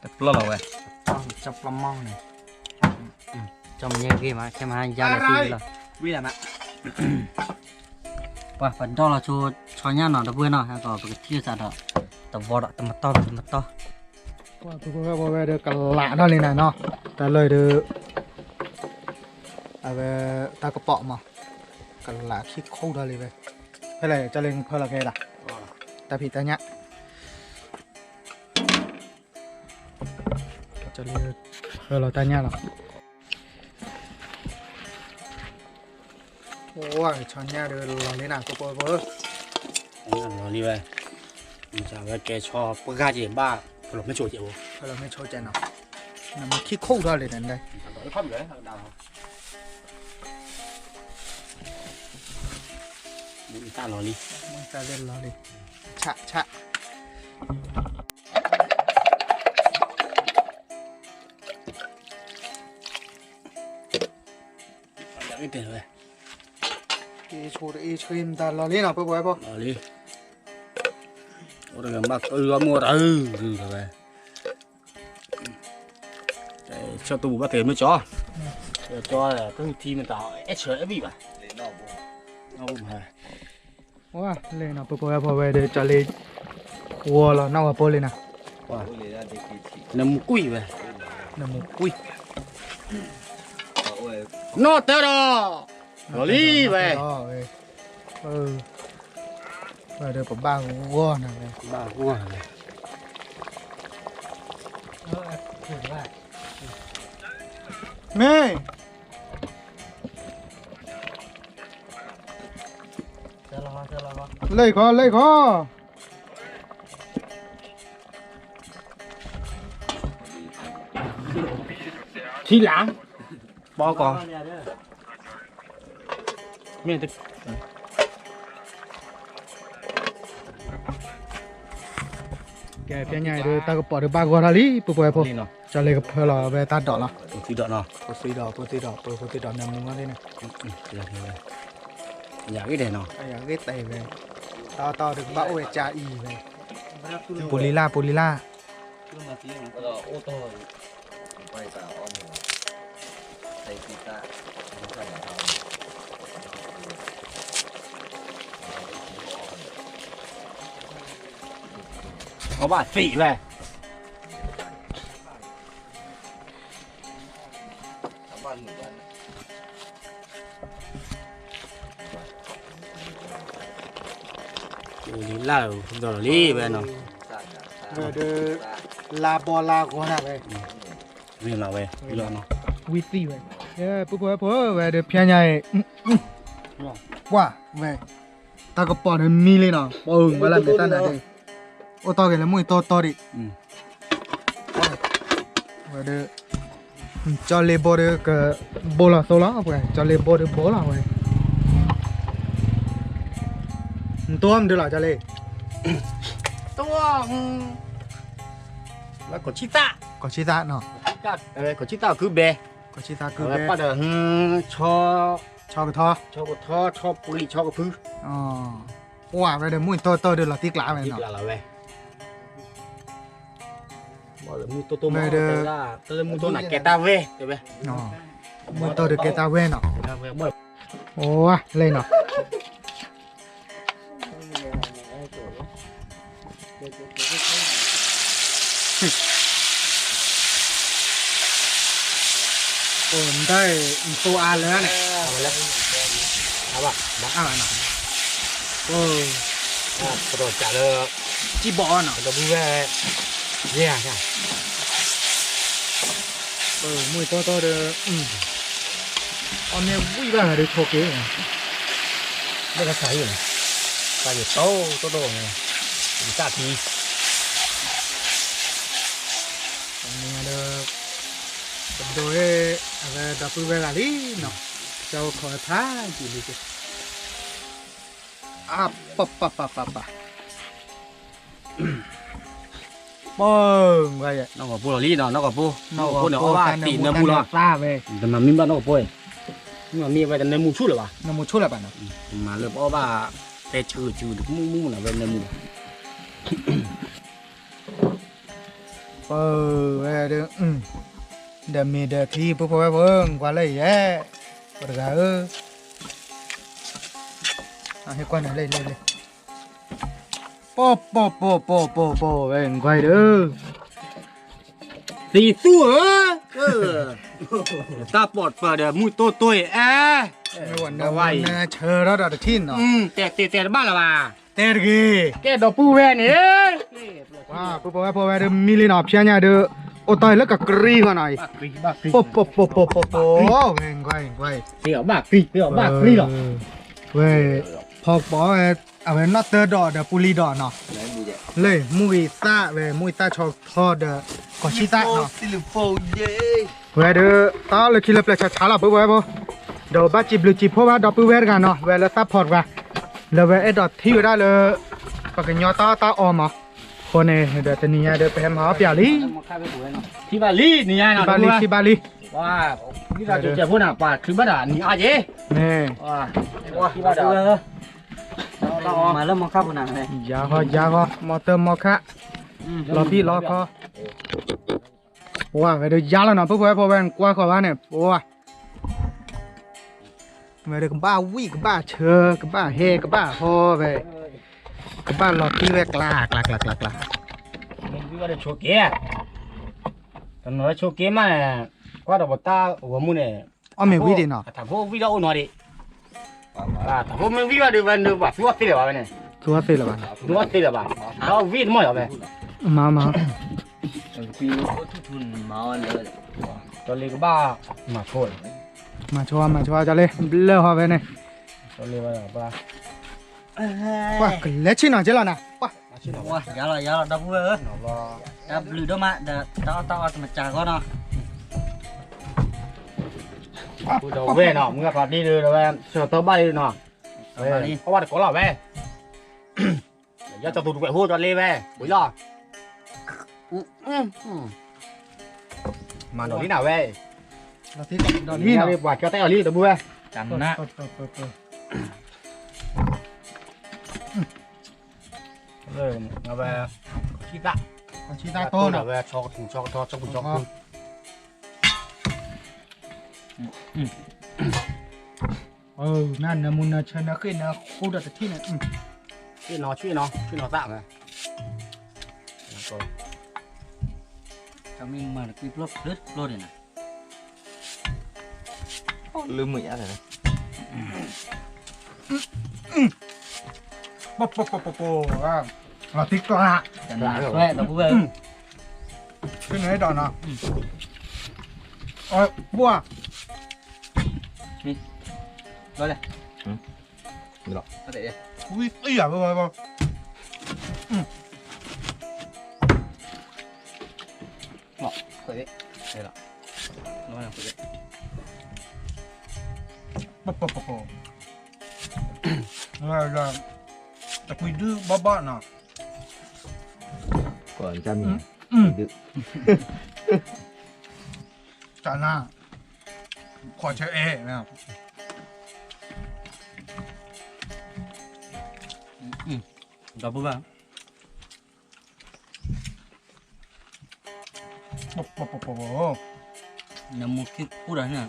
တပျီၢ်လီၤဝဲ ကၠီပျီၢ်မီၢ်န့ၣ် ကၠီမ့ၢ်ညါဂ့ၤမး ခဲမဟါယါလီၤသံလီၤ ပှၤပဒီလီၤဆိဆီညၣ်နီၤ တပှဲၤနီၤ ဟဲကီး ပကထံၣ်စးဒီး တဝီဒီး တမတီၢ် တမတီၢ် ပှၤဝဲဒၣ်ကလးထီၣ်လံနၤနီၤ တၢ်လၢဒုး အဝဲ တၢ်ကပီးမး ကလးခံခိၣ်ထီၣ်လံဝဲ ဖဲလဲၣ် ကၠီလ့ဖၢလီၤခဲလၢာ် တၢ်ဖံးတၢ်ညၣ် ကၠီလ့ဖၢလီၤတၢ်ညၣ်လီၤ အိၣ် ဆီညၣ်ဒီးလီၤလံနၤ ပှၤပှၤပှၤ လီၤလံဝဲ ဝဲကဲဆီပှၢ်ကၢ်က့ၤဘၣ် ဖဲလီၤမ့ၢ်ဆိကဲး ဖဲလီၤမ့ၢ်ဆိကဲးနီၤ နမ့ၢ်ခံခိၣ်ထီၣ်လံန့ၣ် တၢ်လီၤလံ တၢ်လီၤလံ ဆးဆး အ့ၣ်ဆိတအ့ၣ်ဆိမတၤလီၤလံနီၤ ပှၤပှၤပှၤ လီၤလံ အိၣ်တဂၤဘၣ်ကၢလီၤမိၢ်တၢ်အုၣ်ဝဲ ဆၢတူၢ်ပူၤဘၣ်ကဲမ့ၢ်ကၠီ ကၠီတထံမတၤ အဲၣ်ဆၢအဲၣ်ဘံၣ်ဘၣ် ဝဲလဲၤနီၤ ပှၤပှၤဝဲဖိဝဲဒီး ကၠီလ့ ဃီလီၤ နီၢ်ဝဲဖိလံနီၤ နမူကွံာ်ဝဲ နမူကွံာ် နီၢ်တၢ်ဒီး လီၤလံဝဲ ဝဲဒီးပဘၣ်ဂီၢ်နၤဝဲ ဘၣ်ဂီၢ်နၤဝဲ မ့ၢ် လၢခီ လၢခီ ထံလၢ ပီကီၢ် မ့ၢ် ကဲ ဖဲညါအံၤဒီး တၢ်ကပီးဒီးဘၣ်ဂီၢ်ထီၣ်လံ ပှၤပှၤဖိ ကၠီလ့ကဖၢလီၤဝဲတၢ်ဒိးလီၤ ဖိသံဒီး ဖိသံဒီး ပဖိသံဒီး နမူမီၢ်သ့ၣ်န့ၣ် ယဂ့ၢ်တဲနီၤ ယဂ့ၢ်တဲဝဲ တၢ်တၢ်ဒီးကဘၣ်အိၣ်ဝဲကၢအံၤဝဲ ပူၤလံလၢ် ပူၤလံလၢ် အဘၣ်သံဝဲ ပူၤလံလၢ် ဒီးလီၤလံဝဲနီၤ ဝဲဒီး လါဘီလါဂီၤနၤဝဲ ဝံၤမးဝဲ ဝံၤသံဝဲ ပှၤပှၤဖိဝဲဒီးဖဲညါအံၤ ပှၤဝဲ တၢ်ကပီးဒီးမံလံနီၤ ပှၤအုၣ်ဝဲလၢမဲာ်တၢ်နါဒ့ အိၣ်တီၢ်က့ၤလၢမုၢ်အတီတီဒံး ဝဲဒီး ကၠီလ့ဘိဒီးကဘိလီၤသိလီၤ ပှၤ ကၠီလ့ဘိဒီးဘိလီၤဝဲ နတိၢ်မဒုလီၤ ကၠီလ့ တဝီ, လၢကီၢ်ဆံသး, ကီၢ်ဆံသးနီၤ, ကီၢ်ဆံသးခုဘဲ, ကီၢ်ဆံသးခုဘဲ, ပှၤဒီး ဆီ, ဆီကထီ, ဆီကထီ, ဆီပှံၤ, ဆီကဖု, ပှၤဝဲဒီးမုၢ်တိၢ်တိၢ်ဒီးလီၤတံၢ်ကျးဝဲနီၤ, မုၢ်တိၢ်တိၢ်မး, တၢ်လၢမုၢ်တိၢ်နၤကဲတၢ်ဝဲ, မုၢ်တိၢ်ဒီးကဲတၢ်ဝဲနီၤ, အိၣ်ဝဲလဲၣ်နီၤ အိၣ်နတၢ်အံၤ နသိအါလၢန့ၣ်, အါဘၣ်နီၤ, ကဒီးစးလၢ ကံၢ်ဘီအီၤနီၤ, ဒီပုၢ်ဝဲၢ်, ယဲၢ်ဧါ, မုၢ်တီတီဒီး အီၣ်မ့ၢ်ဝံၣ်ဘၣ်ဂၤဒီးဆိးက့ၤ, ဘၣ်ကဆးဟံၣ်န့ၣ်, တၢ်ယတိၢ်တိၢ်တိၢ်န့ၣ်, ယတၢ်ဖံ, ဒီး ပဒိးဝဲ အဝဲဒီပုၢ်ဝဲၢ်ဂၤလံနီၤ, ကၠီဝဲခိးဝဲဖးယံာ်လံက့ၤ, အါ ပပပပပ, ပၢ်, နီၢ်ကီၢ်ဖိလီၤလံနီၤ, နီၢ်ကီၢ်ဖိ, နီၢ်ကီၢ်ဖိန့ၣ် အီၣ်ဘၣ်တံာ်နၢမူလီၤ, တမၤမံဘၣ်နီၢ်ကီၢ်ဖိ, မ့ၢ်ဝဲတနၢမူဆူၣ်လၢၤဘၣ်, နၢမူဆူၣ်လၢၤဘၣ်နီၤ, မၤလၢပအီၣ်ဘၣ် တဲဆူၣ်ဆူၣ်တမူမူနီၤ ဝဲနၢမူဘၣ် ပၢ်ဝဲဒၣ်, ဒီးမ့ၢ်ဒီးထံ ပုၢ်ဖိဝဲၢ်ဖိ, ကွၢ်လၢယဲ, ပှၤတဂၤဧၢ, ဟဲကွၢ်နၤလၢလၢလၢ, ပၢ်ပၢ်ပၢ်ပၢ်ပၢ်ပၢ်ဝဲ ကွၢ်အံၤဒီး, သံသူၣ်ဧၢ, တၢ်ပိာ်ပၢ်ဒီးမုၢ်တိၢ်တိၢ်အံၤ, အဲ, နဆၢထီၣ်ဒီးတထံၣ်နီၤ, တဲတဲတဲတဘၣ်လၢၤဘၣ် တဲတဂ့ၤ, ကဲဒီပုၢ်ဝဲၢ်န့ၣ်, ပုၢ်ဖိဝဲၢ်ဖိဝဲဒၣ်မံလံနီၤ, ဖျါညါဒီး, အိၣ်တီၢ်အံၤလၢကကရံဃီနီၤ, ပပပပပပပ, ဝဲကွၢ်ကွၢ်, ဝဲ, ဖီကပီၤဝဲ, အဝဲနီၢ်တၢ်ဒီးဒီးပူၤလံဒီးနီၤ, လၢမုၢ်ဂံၢ်သၣ်ဝဲ မုၢ်ဂံၢ်သၣ်ဆီထီဒီး, ကီၢ်ဆံသၣ်နီၤ ဝဲဒီး တၢ်လၢခံလၢပျၢၤဆါဆါလီၤ ပုၢ်ဝဲၢ်ဖိ, ဒီးဘၣ်စံးဘျုးစံးဖှိၣ်ဘၣ်ဒီပုၢ်ဝဲၢ်တဂၤနီၤ, ဝဲလၢသၣ်ဖီတဂၤ, လၢဝဲအဲၣ်ဒိးထံၣ်ဝဲဒၣ်လၢ ပကညီတၢ်အီၣ်တၢ်အီမး, အဃိန့ၣ်ဒီးတနံၤညါဒီးပဟဲမၤအီၣ်ပၠးလံ, ထံၣ်ဘၣ်လံနံၤညါနီၤ, ထံၣ်ဘၣ်လံ, ထံၣ်ဘၣ်လံ, ဝဲ, ဝံသးစူၤစဲးဖိနၤ ပှၤချုးဘၣ်တၢ်နံၤအါက့ၤ, မ့ၢ်, ထံၣ်ဘၣ်ဒီး မၤလၢမီခါပူၤနၤ, ယၤဃီယၤဃီ မီတၢ်မီခါ, လီၤဘံၣ်လီၤခီ, ပှၤဝဲဒီးယါလီၤနီၤ ပုၢ်ဖိဝဲၢ်ဖိဝဲ ကွၢ်ဃီၤဘၣ်န့ၣ် ပှၤ, ဝဲဒီးကဘၣ်ဝံၣ်ကဘၣ်ဆၢ ကဘၣ်ဟဲကဘၣ်ဟီဝဲ, ကဘၣ်လီၤတံၢ်ဝဲကျါကျါကျါကျါကျါ, မ့ၢ်ဝံၣ်ဘၣ်ဒီးဆိးက့, တနီၤလၢဆိးက့မးန့ၣ်, ကွၢ်ဒီးပတၢ်ဂီၤမူန့ၣ်, အီၣ်မ့ၢ်ဝံၣ်ဒံးနီၤ, တၢ်ဖိဝံၣ်လၢအိၣ်နီၤဒံး တၢ်ဖိမ့ၢ်ဝံၣ်ဘၣ်ဒီး ဝဲနုာ်ဘၣ်သူအီၣ်သ့လၢၤဘၣ်ဝဲန့ၣ်, သူအီၣ်သ့လၢၤဘၣ်, သူအီၣ်သ့လၢၤဘၣ်, တၢ်ဝံၣ်တမီၢ်လီၤဝဲ, မၤမၤ, ကၠီလ့ကဘၣ်မၤဆိ, မၤဆိမၤဆိကၠီလ့ ဘျၢဟီဝဲန့ၣ်, ကၠီလ့ဝဲ, ပှၤကလဲၤဆ့ၣ်နီၤက့လီၤနၤ, ပှၤ, ယၤလီၤယၤလီၤ ဒီပုၢ်ဝဲၢ်ဧၢ, တၢ်ဘျုးဒိၣ်မးဒီး တၢ်အီၣ်တၢ်အီတမၤစှၤဂီၢ်နီၤ ဒီးဝဲနီၤ မုၢ်ဂၤဖးဒ့ဒီးဝဲ ဆၢတီၢ်ဘၣ်လံနီၤ, အီၣ်ဘၣ်တကိးလီၤဝဲ, ယီၢ်ကၠီၤသူတကွဲးဖိကၠီၤလ့ဝဲ ပယီၤ, မၤဒီးလံနၤဝဲ, ပှၤကၠီၤတဲအီၤလံတဘူၣ်ဝဲ, တၢ်မနုၤ ဝဲ, ဆံသၣ်, ဆံသၣ်တိၢ်နီၤ ဝဲ ဆီကထူ ဆီကထီ ဆီကထူ ဆီကထူ, နနၢမူနၢဆၢနၢဃ့ၢ်နၢဃူဒီးတထံၣ်န့ၣ်, ဆ့ၣ်နီၤ ဆ့ၣ်နီၤ ဆ့ၣ်နီၤသၣ်ဝဲ, တၢ်မ့ၢ်မၤတကွံဖျိဖျိတဖျိန့ၣ်နၤ, လၢမုာ်ယါလဲၣ်, ပပပပပ, လီၤတံၢ်ကျါ, ဆွဲဒီပုၢ်ဝဲၢ်, ဆွဲန့ၣ်ဒီးနီၤ, ဘၣ်, လီၤလဲၣ်, ဝံသံယၤဘၣ်ဘၣ်ဘၣ်, ပပပပ, တကွံဒုၣ်ဘၣ်ဘၣ်နီၤ, ကွၢ်တၢ်မံၤ, တၢ်နါ, ခွါဆၢအဲၣ်, ဒီပုၢ်ဝဲၢ်, နမူခံခူၣ်ဒီးန့ၣ်,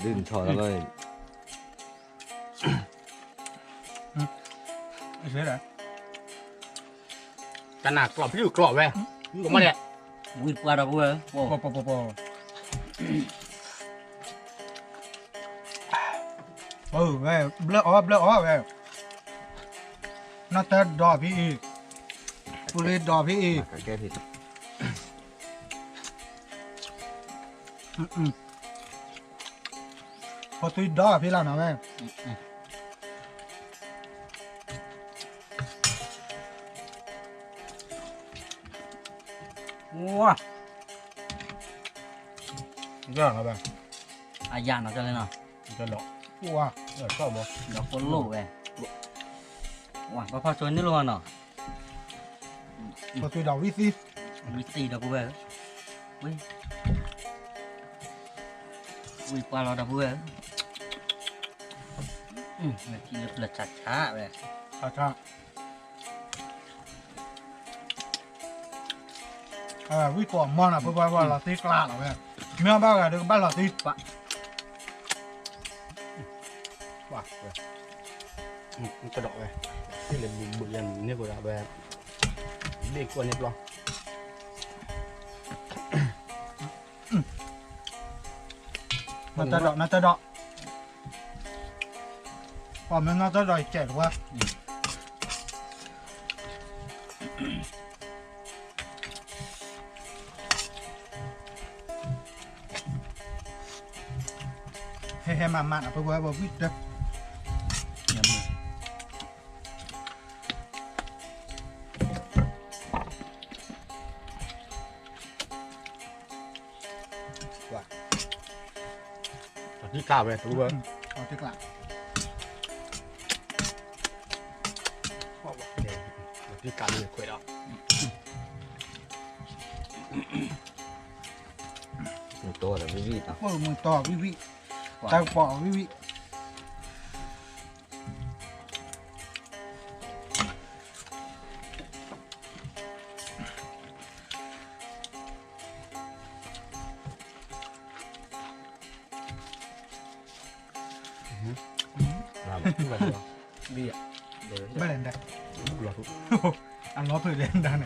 ဒုးထီၣ်လီၤ, တၢ်နါကျိးဖံးကျိးဝဲ, မ့ၢ်လဲၣ်, ဝံၢ်ပှၢ်ဒီပုၢ်ဝဲၢ်, ဝဲ ဘျၢၣ်အီၣ်ဘျၢၣ်အီၣ်ဝဲ, နီၢ်တၢ်ဒိးဖံအံၤ, ပူၤလ့ၤဒိးဖံအံၤ, ဖိသွံဒိးဖံလီၤနီၤဝဲ, ဝါ, အယၣ်နီၤ, ဒီးကိၣ်လိၣ်ဝဲ, ဝါ ဘၣ်ဖၣ်ဆိန့ၣ်လိၣ်နီၤ, ဖိသွံဒီးဝံၣ်သံ, ဝံၣ်သံဒီပုၢ်ဝဲၢ်, ဝံၢ်ပှၢ်လီၤဒီပုၢ်ဝဲၢ်, ထံလၢပျၢၤဆးဆးဝဲ, ဆးဆး ဝံၣ်ကိးမီၢ်နီၤ ပှၤပှၤလီၤသံကျါလီၤဝဲ, မ့ၢ်ဘၣ်ဂၤဒီးကဘၣ်လီၤသံ, ကဒီးဝဲ, သ့ၣ်လၢဘုးဘုးယၤန့ၣ်ကဒီးဝဲ, ဘ့ၣ်ကွၢ်န့ၣ်ပျီ နတၢ်ဒီး နတၢ်ဒီး, ပှၤမ့ၢ်နီၢ်တၢ်ဒီးယကဲးတဝဲ, ဟဲဟဲမးမးနီၤ ပဝဲပဝံၣ်တၢ် အီၣ်တံၢ်ကျါဝဲ တဝဲ, အီၣ်တံၢ်ကျါ, အီၣ်တံၢ်ကျါန့ၣ်ခွဲးဒီး, မုၢ်တီဒီးဝံၣ်ဝံၣ်, မုၢ်တီဝံၣ်ဝံၣ်, တၢ်ကပီၤဝံၣ်ဝံၣ်. ဘၣ်လဲၣ်ဒၣ်, အလီၤဖုးလဲၣ်ဒၣ်န့ၣ်,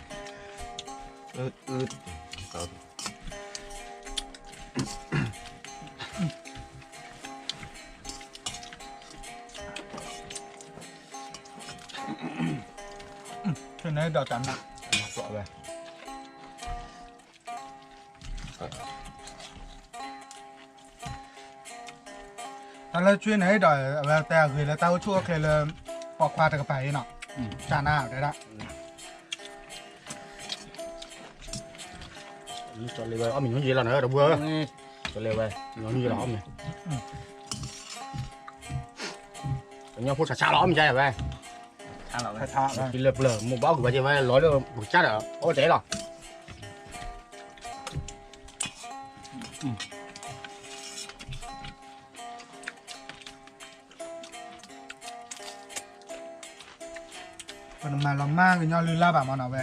ဆ့ၣ်န့ၣ်ဒီးတၢ်နး, တၢ်လၢဆ့ၣ်န့ၣ်ဒီး အဝဲတဲအဂ့ၤလၢတၢ်အိၣ်ဆူၣ်အိၣ်ချ့လၢ ပိာ်ခွါတကပၤအံၤနီၤ, တၢ်နးတဲဒၣ် ကၠီလ့ဝဲ အီၣ်မ့ၢ်ညီယဲလီၤနၤ တဘှၢ, ကၠီလ့ဝဲ ညီညီယဲလီၤ အီၣ်မ့ၢ်, ကညီဖိဆးဆးလီၤ အီၣ်မ့ၢ်ယဲဝဲ, ထံလၢပျၢၤ မိၢ်ဘၣ်အီၣ်ကွံာ်ဝဲယဲဝဲလီၤလၢပကစၢ်ဒီး အီၣ်တဲလီၤ. ပနမၤလီၤမၢ်ကညီလုၢ်လၢ်ဘၣ်မနီၤဝဲ.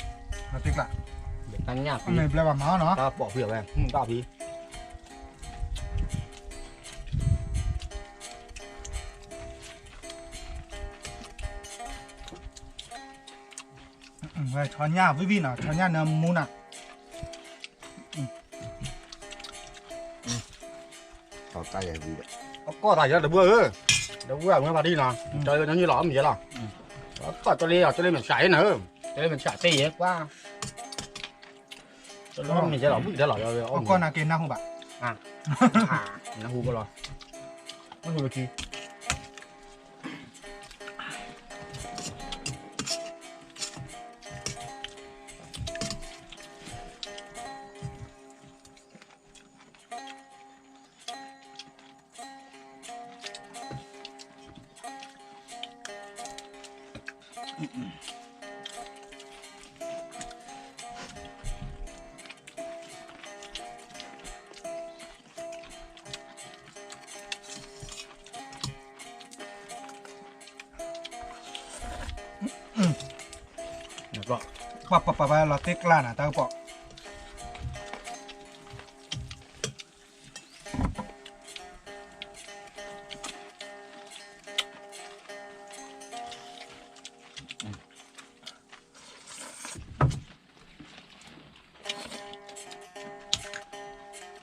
တ့ကျါ, တၢ်ညၣ်ဖံ, မ့ၢ်ဘျဲဘၣ်မၤနီၤ, တၢ်ပိာ်ဖံအဝဲ, တၢ်ဖံ, ဝဲဆီညၣ်ဝံၤဝံၤနီၤ, ဆီညၣ်နၢမူနၤ, အကီၢ်သးယဲၢ်ဝံၤဒီး, အကီၢ်သးယဲၢ်တဘၣ်ဧၢ, တဘၣ်မ့ၢ်ဖါတံၢ်နီၤ, ကၠီလ့ညီနုၢ်လီၤ မ့ၢ်ယဲလီၤ, အကီၢ်ကၠီလ့, ကၠီလ့မ့ၢ်ဆးအံၤနၤဧၢ, ကၠီလ့မ့ၢ်ဆးသ့ယဲၢ်ကွၢ်, ကၠီလ့မ့ၢ်ယဲလီၤ ဘုၣ်ကတဲလီၤ, အကီၢ်နၤက့ၤနၢ်ဟူဘၣ်, နၢ်ဟူဘၣ်လီၤ, နၢ်ဟူလၢခံ ပှၤပှၤပှၤလီၤတ့ကျါနၤ တၢ်ကပီၤ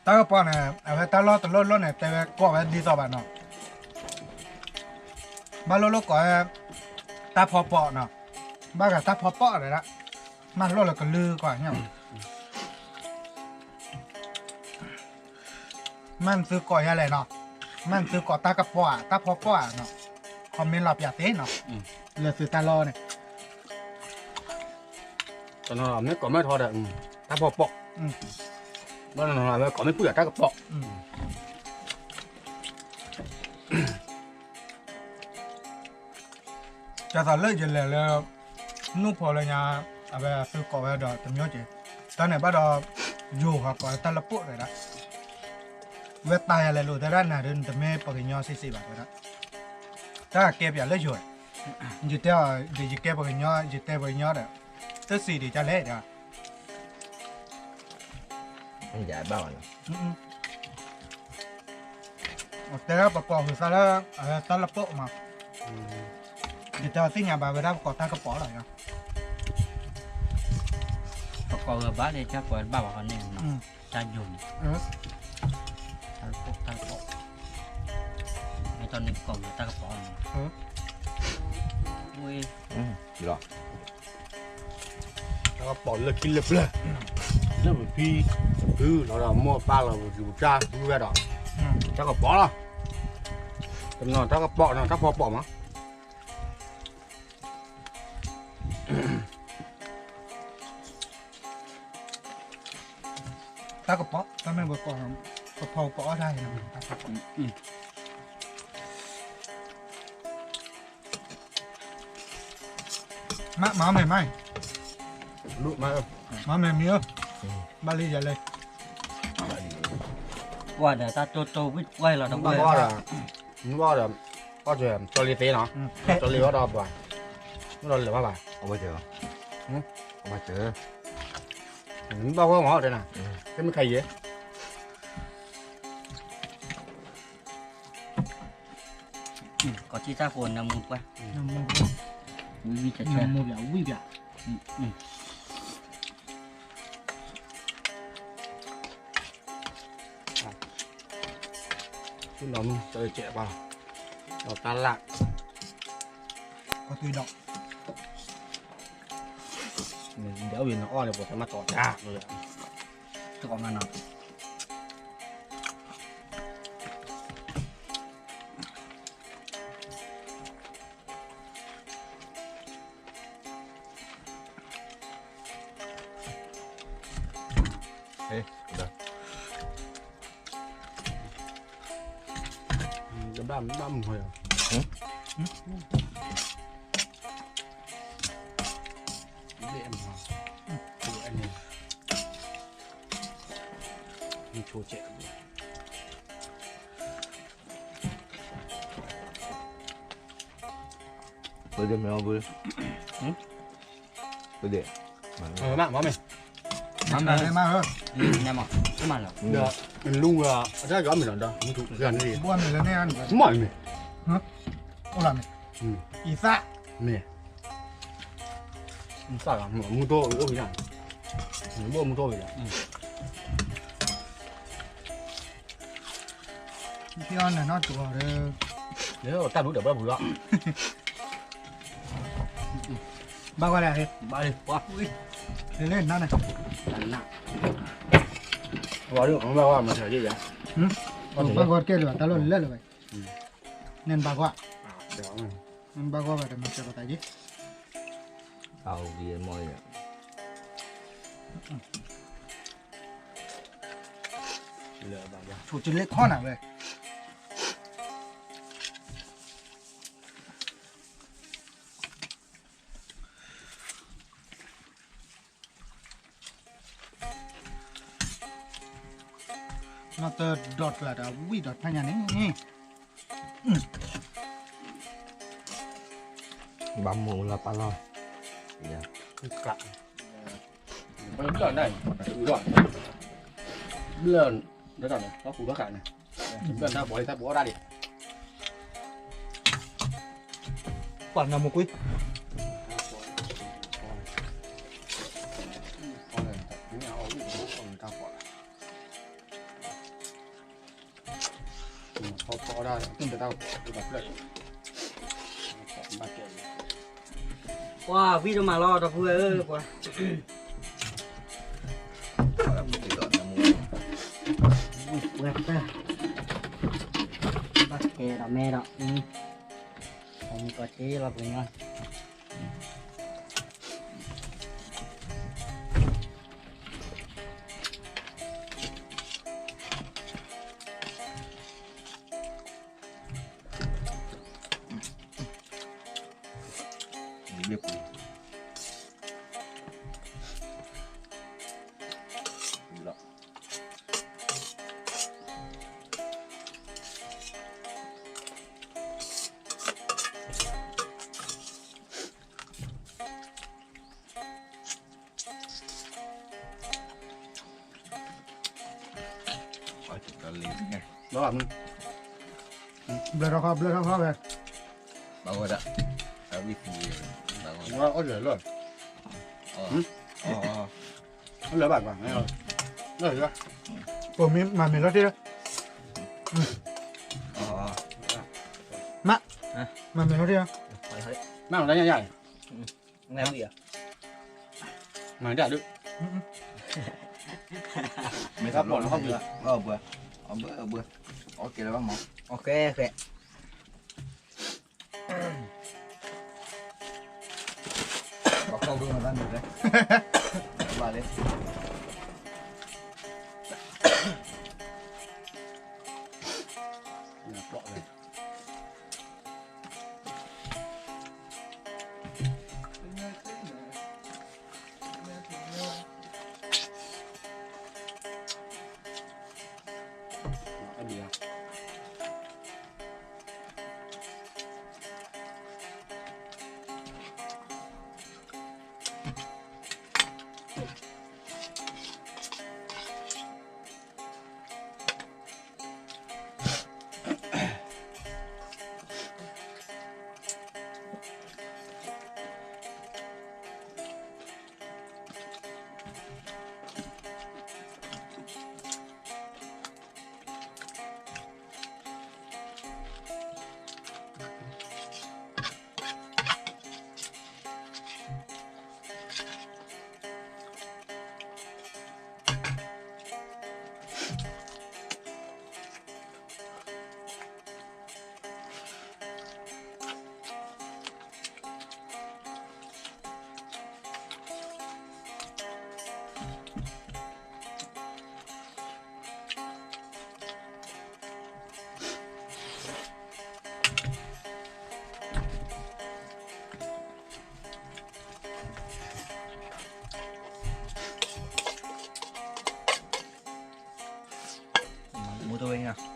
တၢ်ကပီၤန့ၣ် အဝဲတၢ်လီၢ်တလီၢ်လီၢ်န့ၣ် တဲဝဲကိးဝဲဒ်သိးဘၣ်နီၤ, ဘၣ်လိၣ်လိၣ်ကိးဝဲ တၢ်ဖီပီးနီၤ, ဘၣ်ဂၤတၢ်ဖီပီးဒၣ်, မ့ၢ်လိၣ်လၢကလုၢ်ကီးညါ မ့ၢ်သုကိးယၤလဲၣ်နီၤ, မ့ၢ်သုကိးတၢ်ကပီၤဧါ တၢ်ဖီပီးဧါနီၤ, comment လီၤပျးသ့နီၤ, လၢသုတၢ်လီၢ်န့ၣ်, တနီၤမ့ၢ်ကိးမ့ၢ်ထီဒီး တၢ်ဖီပီး, ဘၣ်နီၤနီၤ မ့ၢ်ကိးမ့ၢ်ပုၢ်ဒီးတၢ်ကပီၤ ကသိးလၢယလဲၤလၢ နူၢ်ဖိလၢညါ အဝဲသုကိးဝဲဒီးတမျိုးက့ၤ, တၢ်န့ၣ်ဘၣ်ဒီး ယိၤဟးကိးတၢ်လၢပိာ်တဒၣ်, ဝဲတၢ်ယၤလဲၤလိာ်တဲဒၣ်နၤဒီး နတမ့ၢ်ပှၤကညီစ့ၢ်စ့ၢ်ဘၣ်တဲဒၣ်, တၢ်ကဲပၠးလၢယိၤ, ယတဲအီၤဒီး ယကဲပှၤကညီ ယတဲပှၤကညီဒီး တစံးဒံးကလဲၣ်ဒီး ယဘၣ်ဝဲလီၤ, တဲဒၣ်ပကိးဟုးသၣ်လၢ အဝဲသၣ်လၢပိာ်မး, ယတဲအီၤသ့ၣ်ညါဘၣ်ဝဲဒၣ်ပကိးတၢ်ကပီၤလီၤ, ပကိးဂၤဘၣ်လၢတၢ်ကိးဘၣ်ဘၣ်ဃီန့ၣ်, တၢ်ယိၤန့ၣ်, တၢ်လၢပိာ်တၢ်လၢပိာ်, မ့ၢ်တၢ်န့ၣ်ပကိးဂၤတၢ်ကပီၤန့ၣ်, ဝဲ လီၤ တၢ်ကပီၤလၢခံလၢပျၢၤ, လၢပဖံ, ပဖုလီၤဒီးမိၢ်ပၢ်လီၤ ပကံပကၢ် ပဝဲဒီး, တၢ်ကပီၤလီၤ, တနီၤတၢ်ကပီၤနီၤ တၢ်ဖီပီးမး, တၢ်ကပီၤ တၢ်မ့ၢ်ဝဲကိး, ကဖီပီးအီၣ်တၢ်အံၤ, မၤမ့ၢ်မၤ, မၤမ့ၢ်မံၤဧၢ, ဘၣ်လံယၤလဲၣ်, ကွၢ်ဒီးတၢ်တိၢ်တိၢ်ဝံၣ်ဝဲလီၤတကွၢ်, မ့ၢ်ဒီး, ကီၢ်လံသ့နီၤ, ကီၢ်လံဝဲဒီးပှၤ, မ့ၢ်ဒီးလဲၤဘၣ်ဘၣ်, အဝဲစၢၤ, အဝဲစၢၤ, မ့ၢ်ဘၣ်ဝဲမၤအီၣ်တဲနၤ, တမ့ၢ်ခါယဲ ကိးထံၣ်တၢ်ဃိနၢမူပှၢ်, နၢမူပှၢ်, ဝံၣ်ဝံၣ်ဆဲးဆဲး, နၢမူပှၢ်ဝံၣ်ပှၢ်, ဆူနီၤမုၢ်တၢ်စဲးဘၣ်, ဒီးတၢ်လၢ်, ကသွံဒီး ဒီးဝံၤနအီၣ်န့ၣ် ပှၤတမၤတီၤတၢ်, တကိးမနီၤ, တဘၣ်မုၢ်ဟဲ, ပဒ့မဲအီၤပဒ့, ပဒ့, မ့ၢ်, မ့ၢ်, လူၤ, အတၢ်ကမ့ၢ်လီၤဒီး, မ့ၢ်, အိၣ်လၢမ့ၢ်, အံသၣ်, မ့ၢ်, မူထီၣ်အိၣ်ဝဲဒၣ်, ဘိၣ်မူထီၣ်ဝဲဒၣ်, ဖံအီၣ်နၤနီၢ်တူၤအီၤဒီး, တၢ်ဒူၣ်ဒီးဘၣ်ပူၤလီၤ, ဘၣ်ကွၢ်လဲၣ်, ဘၣ်လံ, လၢနၤန့ၣ်, ဘၣ်ကွၢ်မၤစၢၤယဲယါ, ဘၣ်ကွၢ်တကဲလၢၤဘၣ် တၢ်လီၢ်လဲၢ်လၢၤဘၣ်, န့ၣ်ဘၣ်ကွၢ်, ဘၣ်ကွၢ်ဘၣ်ဒီးမၤစၢၤပသးယဲ, အဝံၤမီၢ်ယါ, ဆိတလ့ခီနၤဝဲ နီၢ်တဒီးကျါဒီးဝံၣ်ဒီးဖးညါန့ၣ်, ဘၣ်မူလၢပၢ်လီၤ, ဘျၢၣ်န့ၣ်, ဘျၢၣ်, ဘျၢၣ်တၢ်ပီၤလံ တၢ်ပီၤအီၣ်ဒၣ်ဒံး, ပှၤနၤမူကွံာ် ပှၤဝံၣ်တမးလီၤ ဒီပုၢ်ဝဲၢ်ဧၢ, ပှၤ, ဝဲတၢ်, ဘၣ်ကဲဒီးမဲဒီး, အမံၤကီးက့လီၤပှၤညီ လံာ်ဘ့ၣ်ပူၤ, လီၤ, ဘျၢထီၣ်ခီ ဘျၢထီၣ်ခီဝဲ, ဘၣ်ဝဲဒၣ်, အဝံၣ်သံ, ဘၣ်ဝဲဒၣ်, အီၣ်လၢာ်လီၤ, အီၣ်လၢာ်ဘၣ်ကွၢ်, ပမ့ၢ်မၤမဲာ်လီၤတ့ၢ်, မၤ, မၤမဲာ်လီၤတ့ၢ်, မၤလီၤတၢ်ညါယါ, မၤဒၣ်ဒုး, မ့ၢ်တၢ်ပီၣ်လီၤ, အဘၢ, အဘၢ, အဘၢ, အကဲလၢၤဘၣ်မး, အကဲ, ပှၤခီၣ်ဘၢမၤတၢ်န့ၣ်လဲၣ်, ဘၣ်လၢ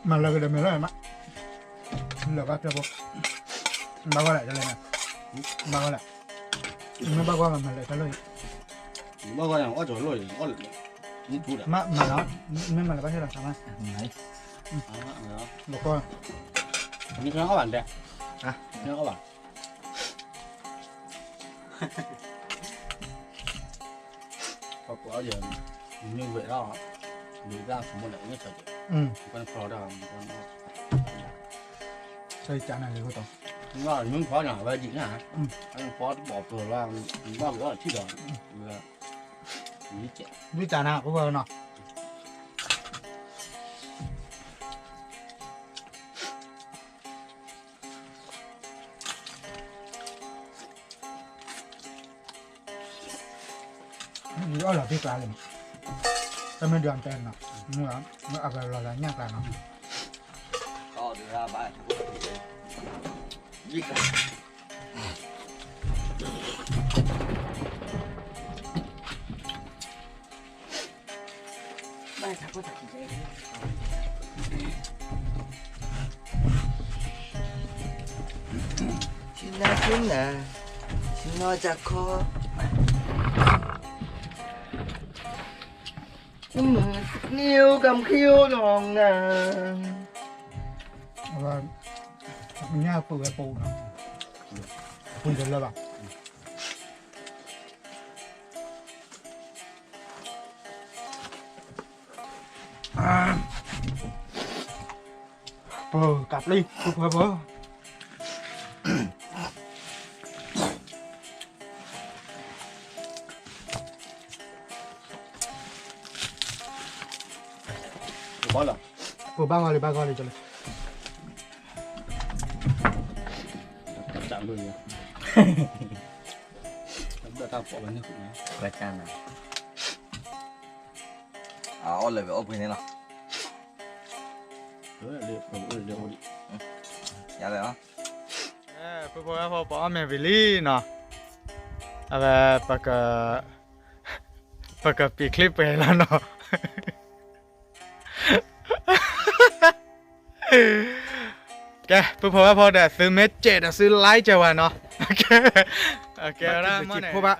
မၤလၢကဒီးမဲာ်လီၤမး, လၢဘၣ်ဖျၢၣ်ဖိ, ဘၣ်ဂီၢ်လဲၣ်, တလဲၣ်, ဘၣ်ဂီၢ်လဲၣ်, မ့ၢ်ဘၣ်ဂီၢ်မး မၤလၢတၢ်လီၢ်အံၤ, ဘၣ်ဂီၢ်န့ၣ် အီၣ်ကၠီၤလီၢ်အံၤ, အီၣ်လၢ, မၤလီၤ, မ့ၢ်မၤလၢဘၣ်ဖျၢၣ်လီၤ, ဘၣ်ဂီၢ်, မ့ၢ်အီၣ်ဘၣ်, မ့ၢ်အီၣ်ဘၣ်, ပကွၢ်အီၤ, မ့ၢ်ဝဲဒၣ်, မ့ၢ်ဒၣ်ဆိကမိၣ်န့ၣ် မ့ၢ်ဆၢက့ၤ, ကနဖျီဒၣ်, ဆၢကၢ်နၤလၢကတီၢ်, မ့ၢ်ဖျီန့ၣ် အဝဲဒ်န့ၣ်, ဖျီတဘီၣ်ပၢၢ်လီၤ, ဘၣ်ဝဲအီၣ်ထံၣ်ဒီး, ဝံၣ်ကၢ်နၤ ပဝဲနီၤ ယအီၣ်လီၤတံၢ်ကျါလံ, တမ့ၢ်ဒုးအတဲနီၤ, မ့ၢ်အကလီၤလၢညၣ်ကျါနီၤ, ဆူနၤဆူနၤ, ဆူနီၢ်ကၠၢ်ခီ, မုၢ်နံၤအိၣ်ကမ်ခံအိၣ်နီၢ်နၤ, ညၣ်ပှ့ၤဝဲပူၤနီၤ, ပှ့ၤတလၢဘၣ်. ပကးပျံၤ ပှၤပှၤ ပဘၣ်ဂီၢ်လံ ဘၣ်ဂီၢ်လံ ကၠီလံ တၢ်ပိာ်ဝဲန့ၣ် အအီၣ်လၢာ်ဝဲအိၣ်ပှဲၤန့ၣ်လီၤ. ယၤလၢ ပုၢ်ဖိဝဲၢ်ဖိ ပအီၣ်မ့ၤဝံၤလံနီၤ, အဝဲ ပက ပကပံာ်ချ့ပှဲၤလီၤနီၤ. ကဲ ပုၢ်ဖိဝဲၢ်ဖိဒီး သုမ့ၢ်စဲးဒီးသု like စၢၤဝဲနီၤ. ကဲ ကဲ ဘၣ်စံးဘျုးစံးဖှိၣ်ဘၣ်